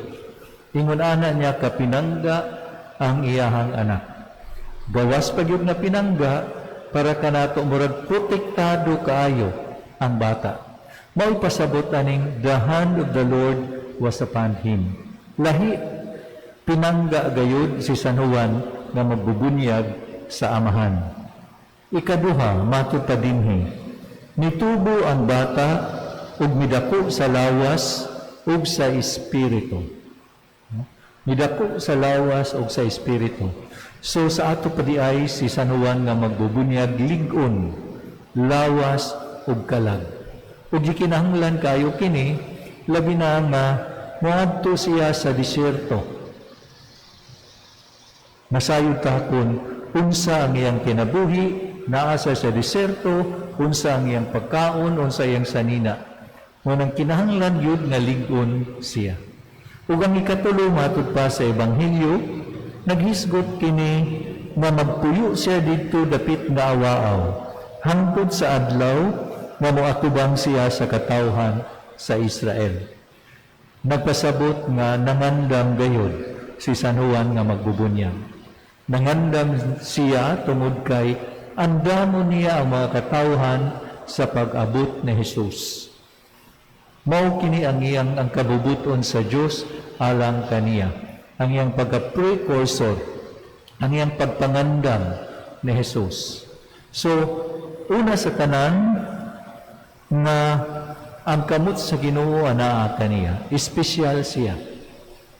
S9: Ingon ana niya kapinangga ang iyahang anak. Gawas pa gyud na pinangga, para kanato murag protektado kaayo ang bata. Mao'y pasabot aning the hand of the Lord was upon him. Lahi pinangga gayud si San Juan nga magbubunyag sa amahan. Ikaduha, matud pa dinhi, nitubo ang bata ug midako sa lawas ug sa espiritu. Midako sa lawas ug sa espiritu. So sa ato pa diay si San Juan nga magbubunyag lig-on, lawas ug kalag. Ug gikinahanglan kayo kini, labi na nga moadto siya sa disyerto. Masayod ta kun unsa ang iyang kinabuhi, naa sa disyerto, unsa ang iyang pagkaon, unsa iyang sanina. Ngunang kinahanglan yun nga lig-on siya. Ug ang ikatulo matud pa sa Ebanghelyo, naghisgot kini nga magpuyo siya didto dapit nga awaaw, hangtod sa adlaw nga moatubang siya sa katawhan sa Israel. Nagpasabot nga nangandam gayod si San Juan nga magbubunyag. Nangandam siya tungod kay andamo niya ang mga katawhan sa pag-abot ni Jesus. Mao kini ang iyang ang kabubuton sa Dios alang kaniya. Ang iyang pagka-precursor, ang iyang pagpangandam ni Jesus. So, una sa tanan nga ang kamot sa Ginoo anaa kaniya, espesyal siya.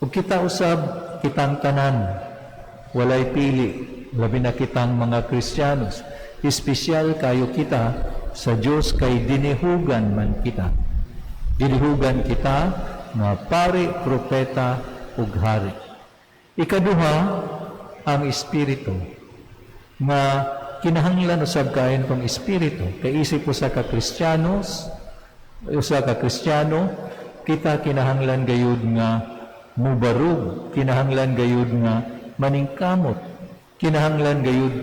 S9: Ug kita usab kitang tanan, walay pili, labi na kitang mga Kristiyanos, espesyal kayo kita sa Dios kay dinihugan man kita. Dinihugan kita nga pari, propeta ug hari. Ikaduha, ang espiritu nga kinahanglan usab kayon tong espiritu. Kay isip usa ka Kristiyanos, usa ka Kristiyano, kita kinahanglan gayud nga mubarog, kinahanglan gayud nga maningkamot, kinahanglan gayud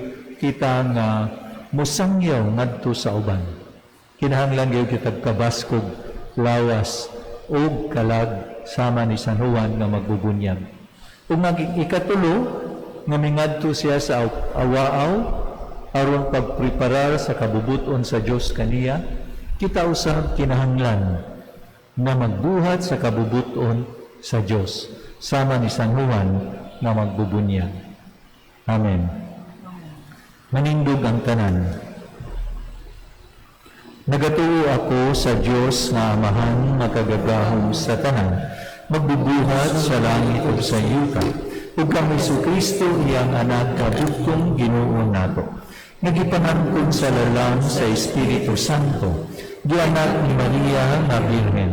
S9: kita nga musangyaw ngadto sa uban. Kinahanglan gayud kita kabaskog lawas ug kalag sama ni San Juan nga magbubunyag. Ug ikatulo nga mingadto siya sa awaaw aron pagpreparar sa kabubuton sa Dios kaniya, kita usab kinahanglan na magbuhat sa kabubuton sa Dios sama ni San Juan nga magbubunyag. Amen. Manindog ang tanan. Nagatuo ako sa Dios nga Amahan makagagahom sa tanan, magbubuhat sa langit ug sa yuta, ug kang Hesukristo iyang anak kabugtong Ginoo nato. Nagipanangkon sa lalang sa Espiritu Santo, gianak ni Maria nga Birhen,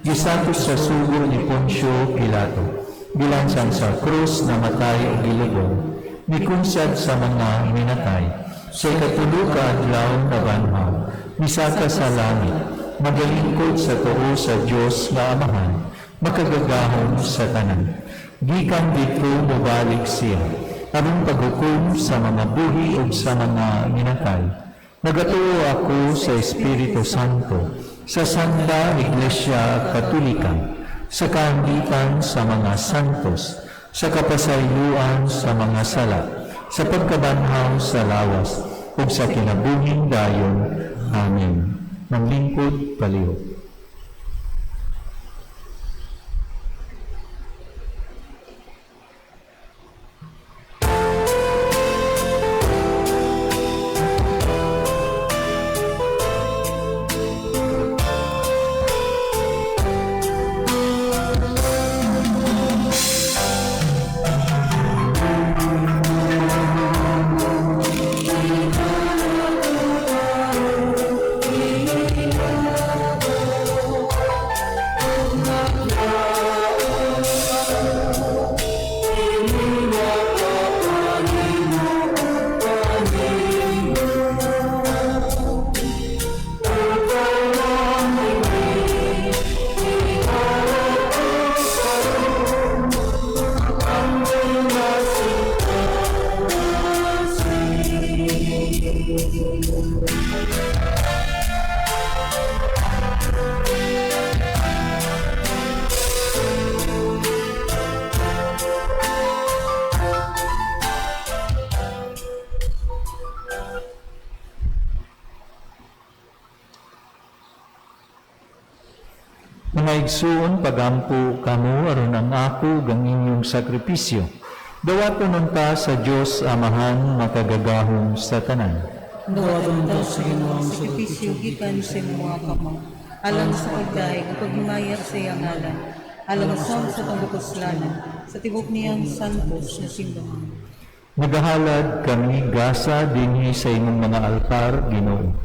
S9: gisakos sa sugo ni Poncio Pilato, gilansan sa krus, namatay ug gilubong, mikunsad sa mga minatay, sa ikatulo ka adlaw nabanhaw, misaka sa langit, magalingkod sa tuo sa Dios nga Amahan, makagagahom sa tanan. Gikan didto mobalik siya, aron paghukom sa mga buhi ug sa mga minatay. Nagatuo ako sa Espiritu Santo, sa Santa Iglesia Katolika, sa kaanggitan sa mga santos, sa kapasayloan sa mga sala, sa pagkabanhaw sa lawas, ug sa kinabuhing dayon. Amen. Manglingkod palihog. Mga igsuon, pagampo kamo aron ang ako ug ang inyong sakripisyo. Dawaton unta sa Dios Amahan makagagahom sa tanan.
S10: Dawaton
S3: ta sa Ginoo ang sakripisyo gikan sa imong mga kamot, alang sa pagdayeg ug paghimaya sa iyang ngalan, alang usab sa atong kapuslanan, sa tibok niyang santos nga simbahan.
S9: Nagahalad kami gasa dinhi sa imong mga altar, Ginoo.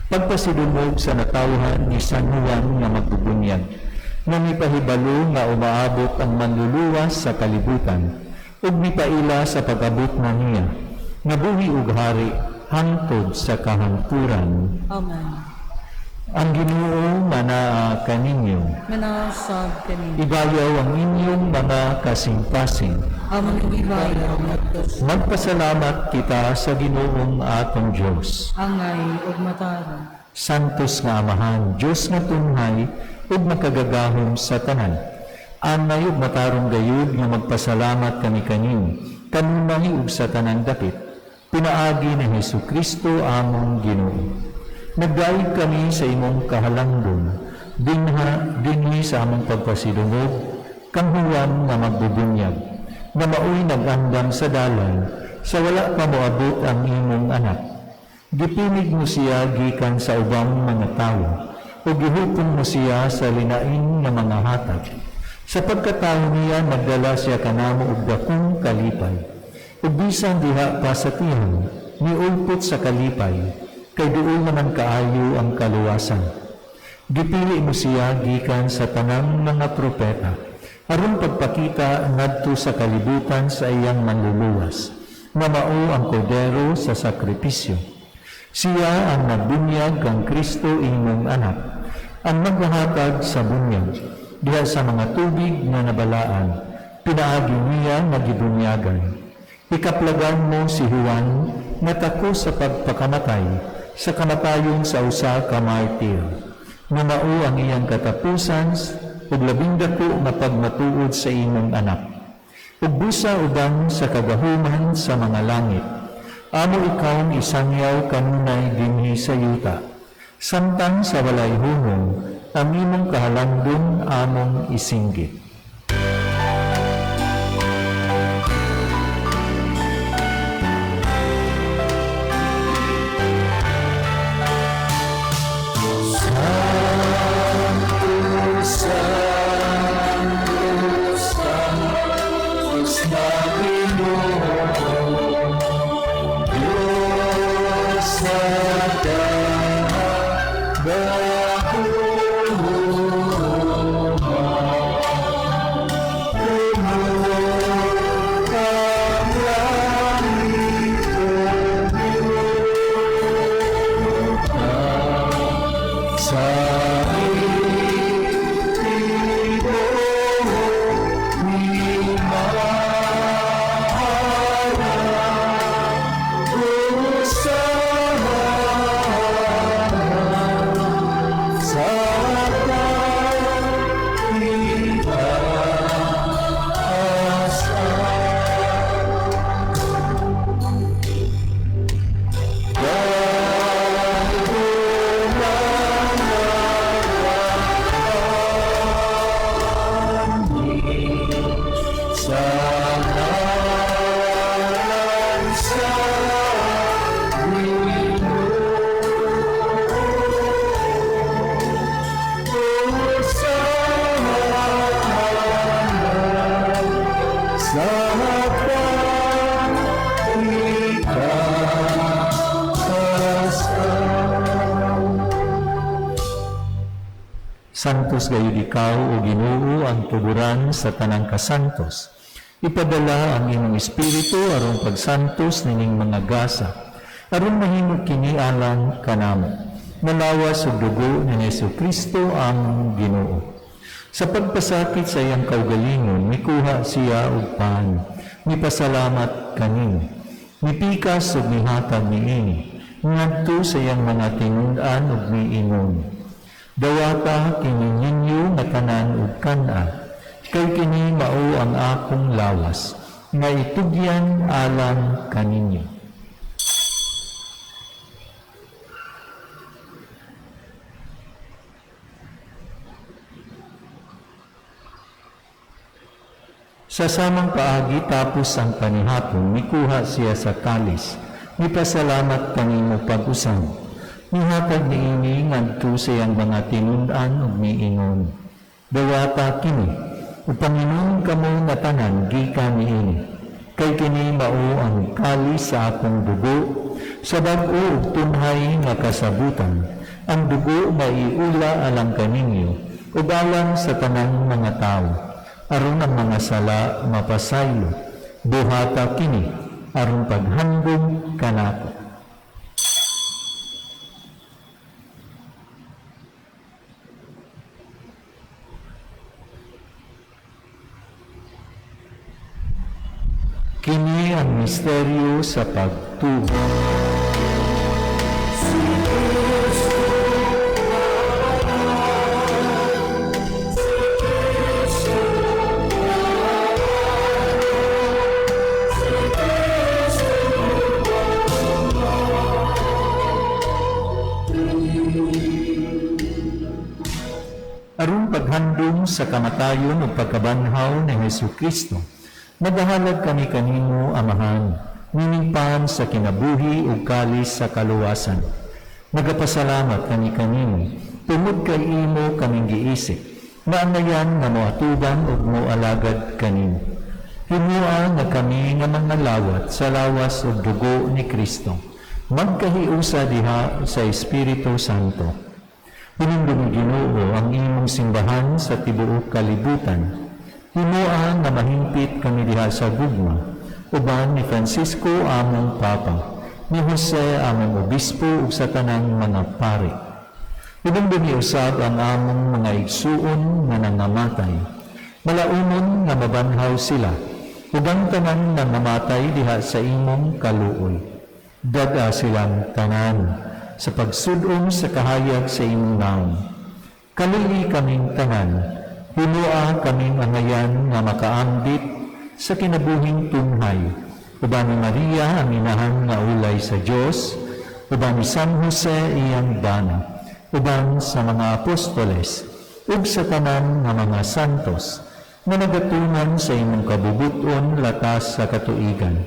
S9: Pagpasidungog sa natawhan ni San Juan nga magbubunyag, nga mipahibalo nga umaabot ang manluluwas sa kalibutan, ug mipaila sa pag-abot na niya, nga buhi ug hari hangtod sa kahangturan.
S3: Amen.
S9: Ang Ginoo manaa kaninyo.
S3: Manasab kaninyo.
S9: Ibayaw ang inyong mga kasing-kasing.
S3: Among ibayaw ngadto sa
S9: Magpasalamat kita sa Ginoong atong Dios.
S3: angay ug matarong.
S9: Santos nga Amahan, Dios nga tunhay ug makagagahom sa tanan. Angay ug matarong gayud nga magpasalamat kami kaninyo, kanunay ug sa tanang dapit. Pinaagi ni Hesukristo among Ginoo. Nagdayeg kami sa imong kahalangdon, dinhi sa among pagpasidungog, kang Juan nga magbubunyag, nga maoy nag-andam sa dalan, sa wala pa moabot ang imong anak. Gipinig mo siya gikan sa ubang mga tawo, ug gihupon mo siya sa linain nga mga hatag. Sa pagkatawo niya, nagdala siya kanamo og dakong kalipay. Ug bisan diha pa sa tihan, niulpot sa kalipay, kay duol naman kaayo ang kaluwasan. Gipili mo siya gikan sa tanang mga propeta, aron pagpakita ngadto sa kalibutan sa iyang manluluwas, nga mao ang kordero sa sakripisyo. Siya ang nagbunyag kang Kristo imong anak, ang maghahatag sa bunyag, diha sa mga tubig nga nabalaan, pinaagi niya nga gibunyagan. Ikaplagan mo si Juan nga tako sa pagpakamatay, sa kamatayon sa usa ka martir, nga mao ang iyang katapusan ug labing dako nga pagmatuod sa imong anak. Ug busa uban sa kagahuman sa mga langit, amo ikaw isangyaw kanunay dinhi sa yuta. Samtang sa walay hunong, ang imong kahalandon among isinggit. Santos gayud ikaw o Ginoo ang tuburan sa tanang kasantos. Ipadala ang imong espiritu aron pagsantos nining mga gasa, aron mahimo kini alang kanamo. Nalawas ug dugo ni Hesukristo ang Ginoo. Sa pagpasakit sa iyang kaugalingon, mikuha siya og pan, mipasalamat kaninyo, mipikas ug mihatag niini, ngadto sa iyang mga tinun-an ug miingon. Dawata kini ninyo nga tanan ug kan-a, kay kini mao ang akong lawas, nga itugyan alang kaninyo. Sa samang paagi tapos ang panihapon, mikuha siya sa kalis, mipasalamat kanimo pag-usab. Mihatag niini ngadto sa iyang mga tinun-an ug miingon, "Dawata kini, ug panginom kamo nga tanan gikan niini. Kay kini mao ang kalis sa akong dugo, sa bag-o ug tunhay nga kasabutan, ang dugo nga iula alang kaninyo ug alang sa tanang mga tawo, aron ang mga sala mapasaylo. Buhata kini aron paghandom kanako." Kini ang misteryo sa pagtubo. Aron paghandom sa kamatayon ug pagkabanhaw ni Hesukristo, nagahalad kami kanimo, Amahan, miningpan sa kinabuhi ug kalis sa kaluwasan. Nagapasalamat kami kanimo, tungod kay imo kaming giisip, maangayan nga moatubang ug moalagad kanimo. Himua nga kami nga mga lawat sa lawas ug dugo ni Kristo, magkahiusa diha sa Espiritu Santo. Hinumdumi Ginoo ang imong simbahan sa tibuok kalibutan. Himua nga mahimpit kami diha sa gugma, uban ni Francisco among Papa, ni Jose among Obispo ug sa tanang mga pari. Hinumdumi usab ang among mga igsuon nga nangamatay. Malaumon nga mabanhaw sila, ug ang tanan nangamatay diha sa imong kaluoy. Dag-a silang tanan sa pagsud-ong sa kahayag sa imong naong. Kalili kaming tanan, himua kaming angayan nga makaambit sa kinabuhing tunhay, uban ni Maria ang inahan nga ulay sa Dios, uban ni San Jose iyang bana, uban sa mga apostoles, ug sa tanan nga mga santos, nga nagatuman sa imong kabubuton latas sa katuigan.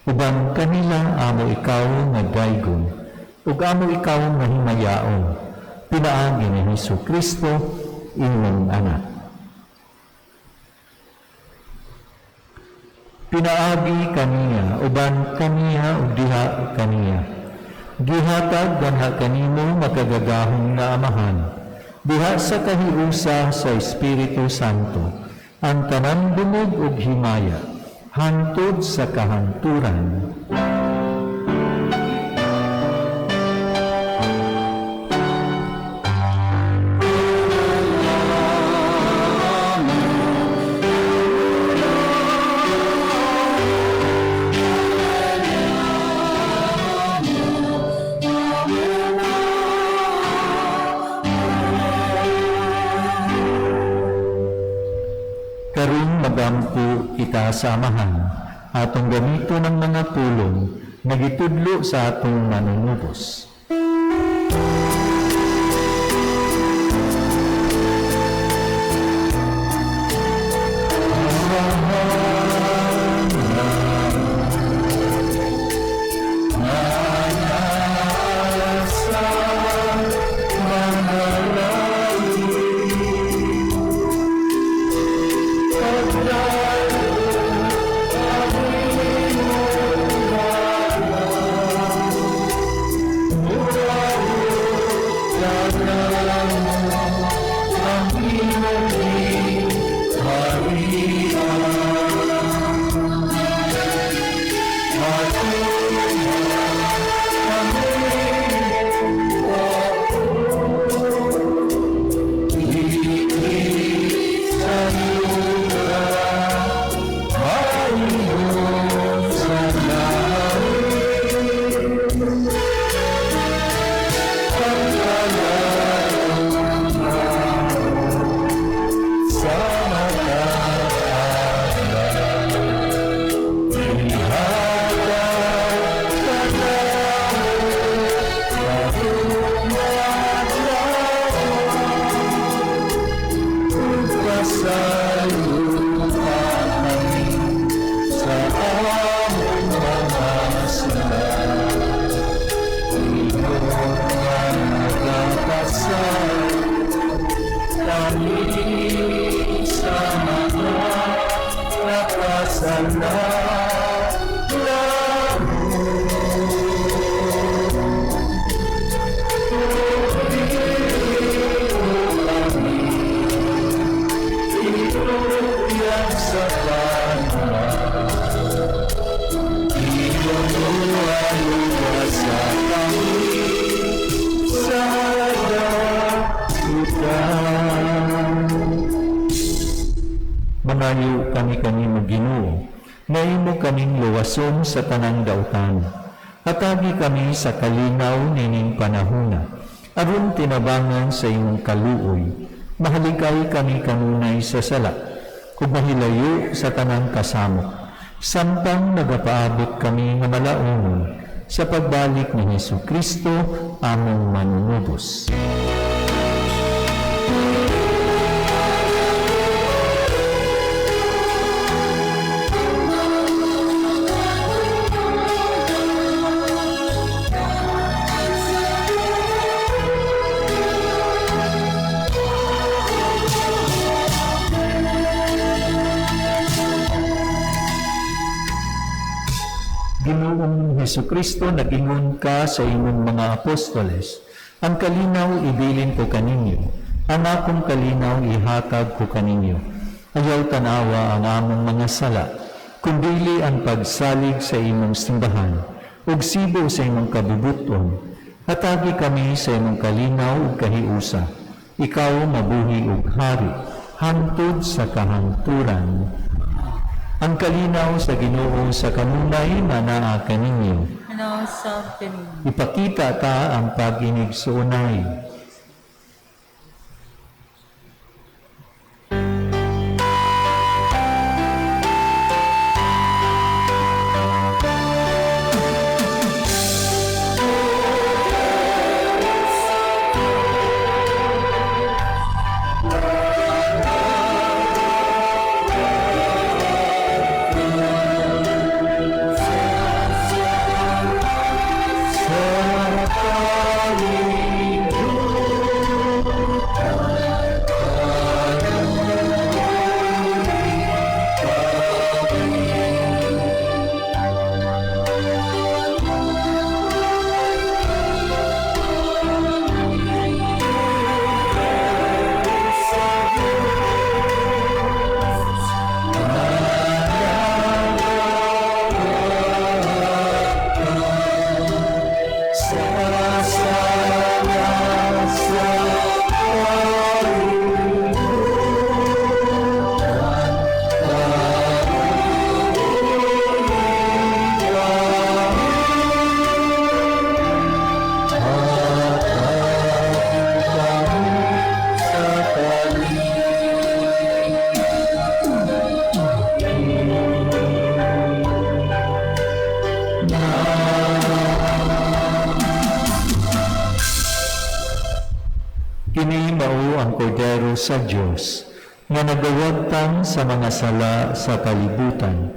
S9: Uban kanila amo ikaw nga daygon, ug amo ikaw nga himayaon, pinaagi ni Hesukristo imong anak. Pinaagi kaniya, uban kaniya ug diha kaniya. Gihatag ganha kanimo makagagahom nga Amahan, diha sa kahiusa sa Espiritu Santo, ang tanan dungog ug himaya, hantod sa kahanturan. Karun magampo kita sa Amahan, atong gamito ng mga pulong nga gitudlo sa atong manunubos. Mangayo kami kanimo Ginoo, nga imo kaming luwason sa tanang dautan. Hatagi kami sa kalinaw nining panahuna, aron tinabangan sa imong kaluoy. Mahaligay kami kanunay sa sala, ug mahilayo sa tanang kasamok. Samtang nagapaabot kami nga malaunon sa pagbalik ni Hesus Kristo among manunubos. Ginoong Hesukristo, nag-ingon ka sa imong mga apostoles, ang kalinaw ibilin ko kaninyo, ang akong kalinaw ihatag ko kaninyo. Ayaw tanawa ang among mga sala, kundili ang pagsalig sa imong simbahan, ug sibo sa imong kabubuton. Hatagi kami sa imong kalinaw ug kahiusa. Ikaw mabuhi ug hari, hangtod sa kahangturan. Ang kalinaw sa Ginoo sa kanunay manaa kaninyo.
S3: Manausap kanimo.
S9: Ipakita ta ang pag-inig suunay. Kini mao ang kordero sa Dios nga nagawagtang sa mga sala sa kalibutan.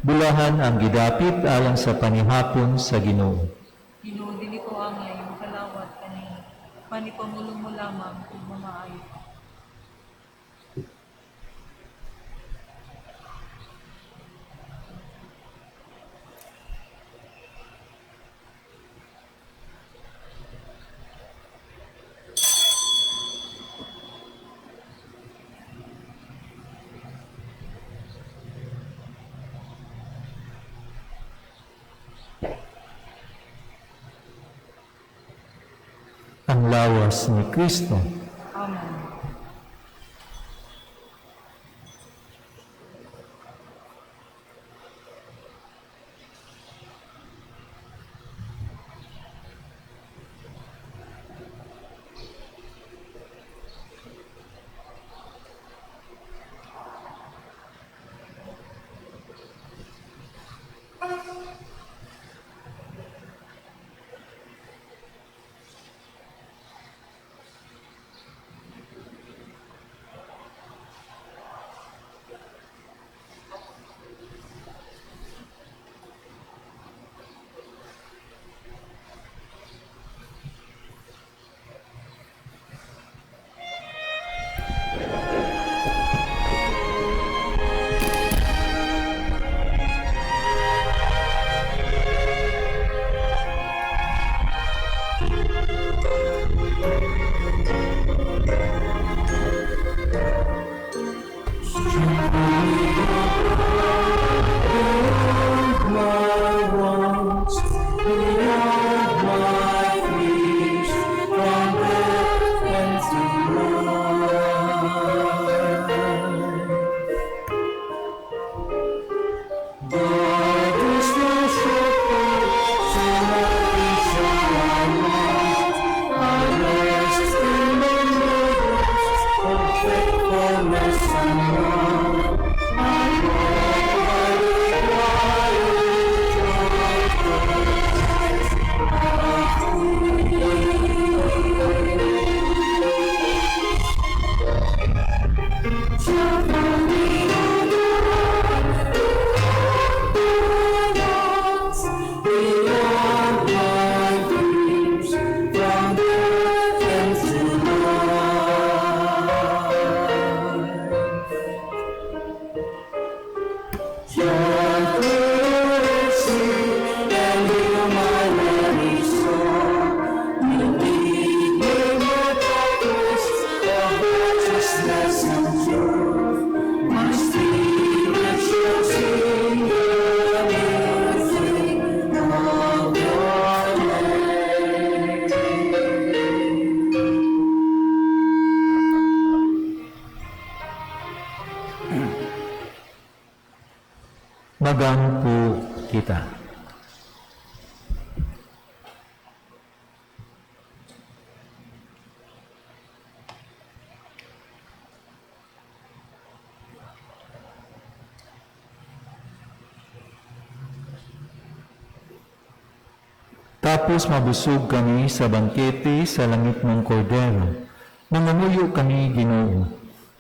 S9: Bulahan ang gidapit alang sa panihapon sa Ginoo.
S3: Ginoo, dili ko angay makalawat kanimo. Panipamulong mo lamang ug mamaayo.
S9: Ang lawas ni Kristo.
S3: Amen.
S12: God is the shepherd, so nothing shall I want. I rest in the meadows of faithfulness and love. I walk by the quiet waters of Beyond my dreams, from death into life. Gently sing and heal my weary soul. You lead me with pathways of righteousness and truth. My spirit shall sing the music of your name.
S9: Magampo kita. Tapos mabusog kami sa bangkete sa langit ng kordero. Nangamuyo kami, Ginoo,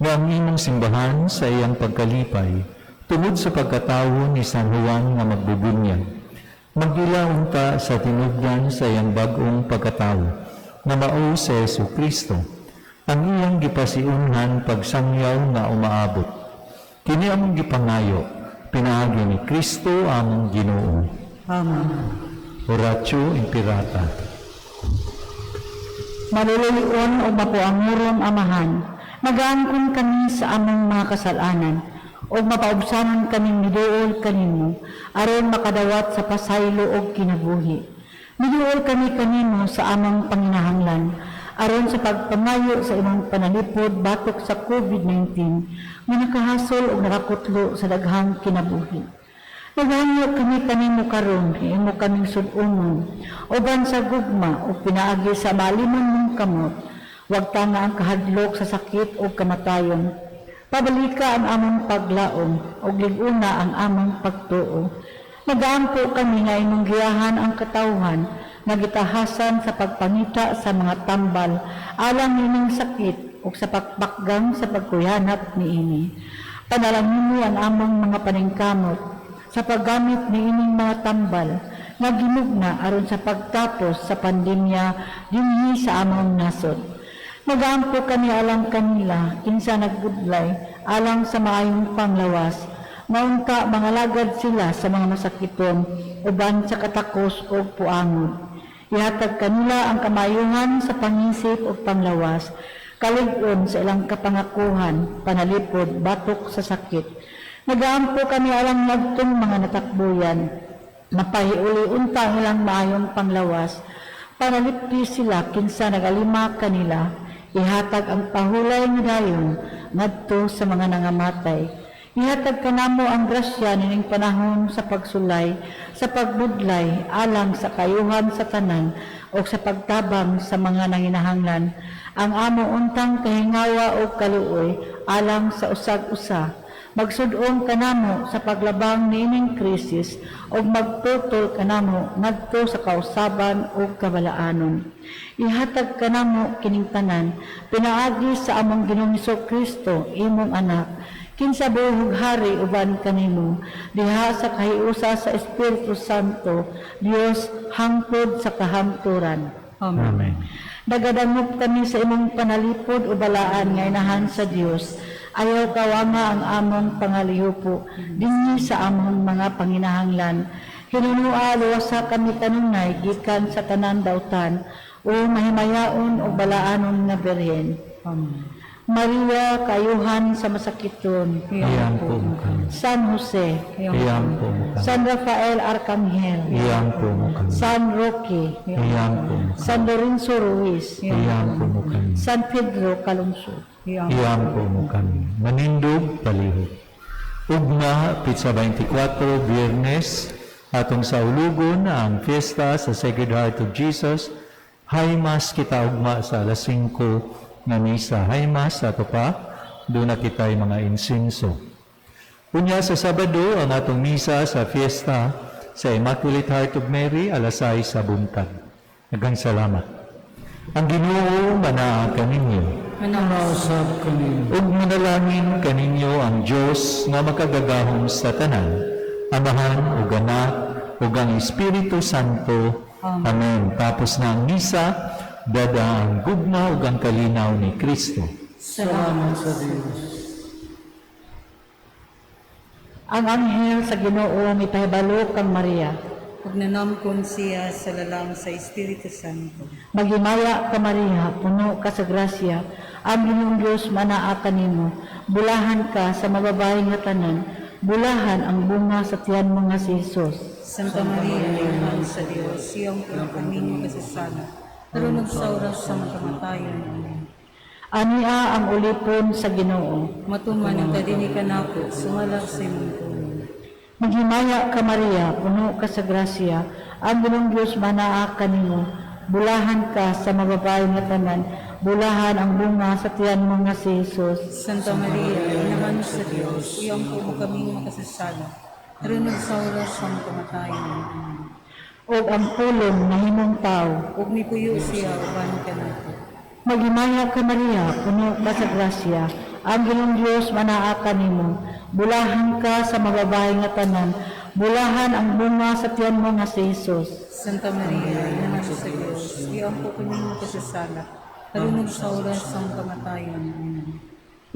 S9: nga ang imong simbahan sa iyang pagkalipay, tungod sa pagkatawo ni San Juan nga magbubunyag. Magdila unta sa tinubdan sa iyang bag-ong pagkatawo, nga mao sa Yesu Kristo, ang iyang gipasiunhan pagsangyaw nga umaabot. Kini among gipangayo, pinaagi ni Kristo among Ginoo.
S3: Amen.
S9: Oratio Impirata.
S13: Maluluyon o mapuangurom amahan, nagaangkon kami sa among mga kasalanan, o mapaubsanon kaming miduol kanimo, aron makadawat sa pasaylo og kinabuhi. Miduol kami kanimo sa among panginahanglan, aron sa pagpangayo sa imong panalipod batok sa COVID-19, nga nakahasol og nakakutlo sa daghang kinabuhi. Naghanyo kami kanimo karon, imo kaming sud-unon, uban sa gugma o pinaagi sa malimon mong kamot, wag tanga ang kahadlok sa sakit o kamatayon. Pabalika ang among paglaom, ug lig-una ang among pagtuo. Nagaampo kami nga imong giyahan ang katawhan, nga gitahasan sa pagpangita sa mga tambal, alang nining sakit ug sa pagpakgang sa pagkuyanap niini. Panalangin ang among mga paningkamot sa paggamit niining mga tambal nga gimugna aron sa pagtapos sa pandemya dinhi sa among nasod. Magaampo kami alang kanila kinsa nagbudlay alang sa maayong panglawas. Maunta mangalagad sila sa mga masakiton uban sa katakos ug puangod. Ihatag kanila ang kamayuhan sa pangisip ug panglawas, kalig-on sa ilang kapangakuhan, panalipod, batok sa sakit. Nagaampo kami alang nagtong mga natakbuyan, mapahiuli unta ang ilang maayong panglawas, panalipti sila kinsa nagalima kanila, ihatag ang pahulay nga dayon ngadto sa mga nangamatay. Ihatag kanamo ang grasya nining panahon sa pagsulay, sa pagbudlay, alang sa kayuhan sa tanan, o sa pagtabang sa mga nanginahanglan. Ang amo untang kahingawa o kaluoy, alang sa usag-usa. Magsud-ong kanamo sa paglabang niining krisis ug magtutol kanamo ngadto sa kausaban ug kabalaanon. Ihatag kanamo kining tanan pinaagi sa among Ginoong Kristo, imong anak, kinsa buhog hari uban kanimo diha sa kahiusa sa Espiritu Santo, Dios hangtod sa kahamturan.
S3: Amen.
S9: Amen.
S13: Nagadangop kami sa imong panalipod o balaan nga inahan sa Dios. Ayaw kawama ang among pangalihupo dinhi sa among mga panginahanglan. Hinunua luwasa kami kanunay gikan sa tanan dautan o mahimayaon o balaanon nga birhen.
S3: Amen.
S13: Maria, kayuhan sa masakiton.
S9: Iyampo mo kami.
S13: San Jose,
S9: Iyampo mo kami.
S13: San Rafael Arcangel,
S9: Iyampo mo kami.
S13: San Roque,
S9: Iyampo mo kami.
S13: San Lorenzo Ruiz,
S9: Iyampo mo kami.
S13: San Pedro Calungsod.
S9: Iyampo mo kami. Manindog palihog. Ugma, pitsa 24, Biyernes, atong saulugon ang fiesta sa Sacred Heart of Jesus. High Mass kita ugma sa alas 5 nga misa. High Mass ato pa, doon na kita'y mga insinso. Unya sa Sabado, ang atong misa sa fiesta sa Immaculate Heart of Mary, alas 6 sa buntag. Daghang salamat. Ang Ginoo manaa kaninyo.
S10: Manausap kaninyo.
S9: Ug manalangin kaninyo ang Dios nga makagagahom sa tanan, Amahan ug Anak ug ang Espiritu Santo. Amen. Tapos na ang misa, dada ang gugma ug ang kalinaw ni Kristo.
S10: Salamat sa Dios.
S13: Ang anghel sa Ginoo mipahibalo kang Maria.
S3: Ug nanamkon siya sa lalang sa Espiritu Santo.
S13: Maghimaya ka Maria, puno ka sa grasya, ang Ginoong Dios manaa kanimo. Bulahan ka sa mababae nga tanan, bulahan ang bunga sa tiyan mo nga si Jesus.
S3: Santa Maria, Inahan sa Dios, siyang puno kami makasasala, karon ug sa oras sa among kamatayon. Amen.
S13: Ania ang ulipon sa Ginoo.
S3: Matuman ang kadini kanako, sumala sa imong pulong.
S13: Maghimaya ka Maria, puno ka sa grasya, ang Ginoong Dios manaa kanimo. Bulahan ka sa mababae nga tanan, bulahan ang bunga sa tiyan mo nga si Jesus.
S3: Santa Maria, Inahan sa Dios, iyang puno kami makasasala, karon ug sa oras sa among kamatayon. Amen.
S13: Ug ang pulong nahimong tawo.
S3: Ug mipuyo siya uban kanato.
S13: Maghimaya ka Maria, puno ka sa grasya, ang Ginoong Dios manaa kanimo. Bulahan ka sa mababae nga tanan, bulahan ang bunga sa tiyan mo nga si Jesus.
S3: Santa Maria, Inahan sa Dios, iyang po kami makasasala, karon ug sa oras sa among kamatayon. Amen.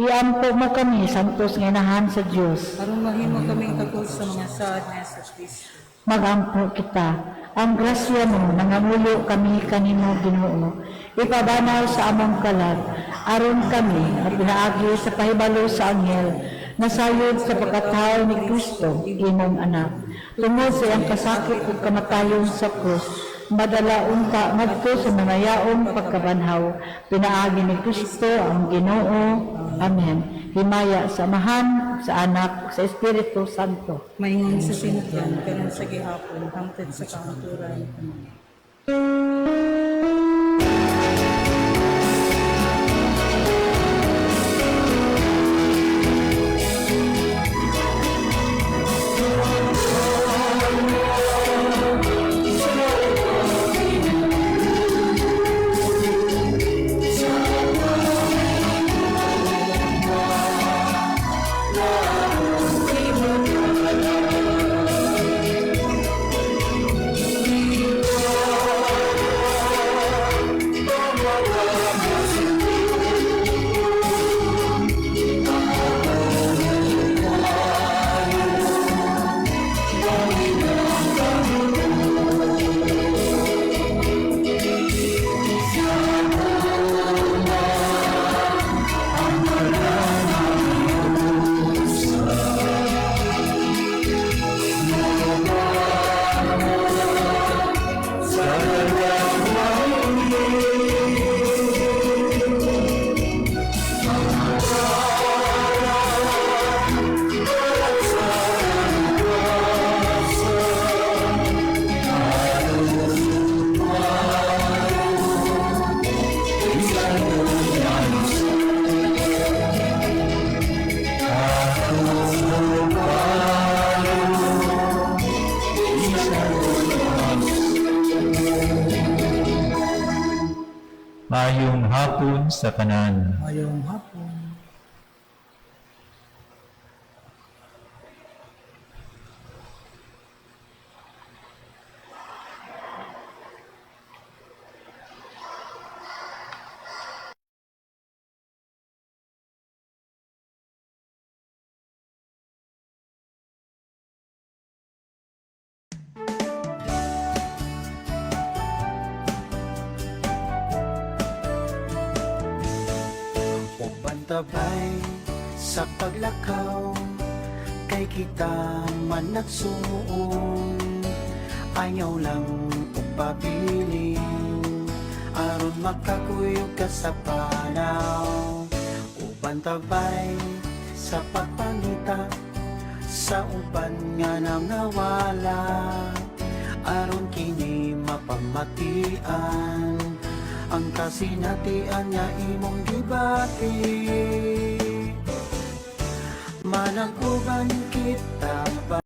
S13: Iampo mo kami, santos nga inahan sa Dios.
S3: Aron mahimo kaming takos sa mga saad ni Hesus Kristo.
S13: Magampo kita. Ang grasya mo, nangamuyo kami kanimo Ginoo. Ipabanaw sa among kalag, aron kami at pinaagi sa pahibalo sa anghel, nasayod sa pagkatao ni Kristo, imong anak. Tungod sa iyang kasakit ug kamatayon sa krus, madala unta ngadto sa nangayaong pagkabanhaw. Pinaagi ni Kristo ang Ginoo. Amen. Himaya sa Amahan, sa Anak, sa Espiritu Santo.
S3: Maingon sa sinugdan, karon sa gihapon, hangtod sa kahangturan. Amen.
S9: Maayong hapon sa tanan.
S10: Maayong hapon.
S14: Uban tabay sa paglakaw, kay kita man nagsuon. Ayaw lang upabilin, aron makakuyog ka sa panaw. Uban tabay sa pagpangita, Sa uban nga nangawala, aron kini mapamatian ang kasinatian nga imong gibati. Manag-uban kita.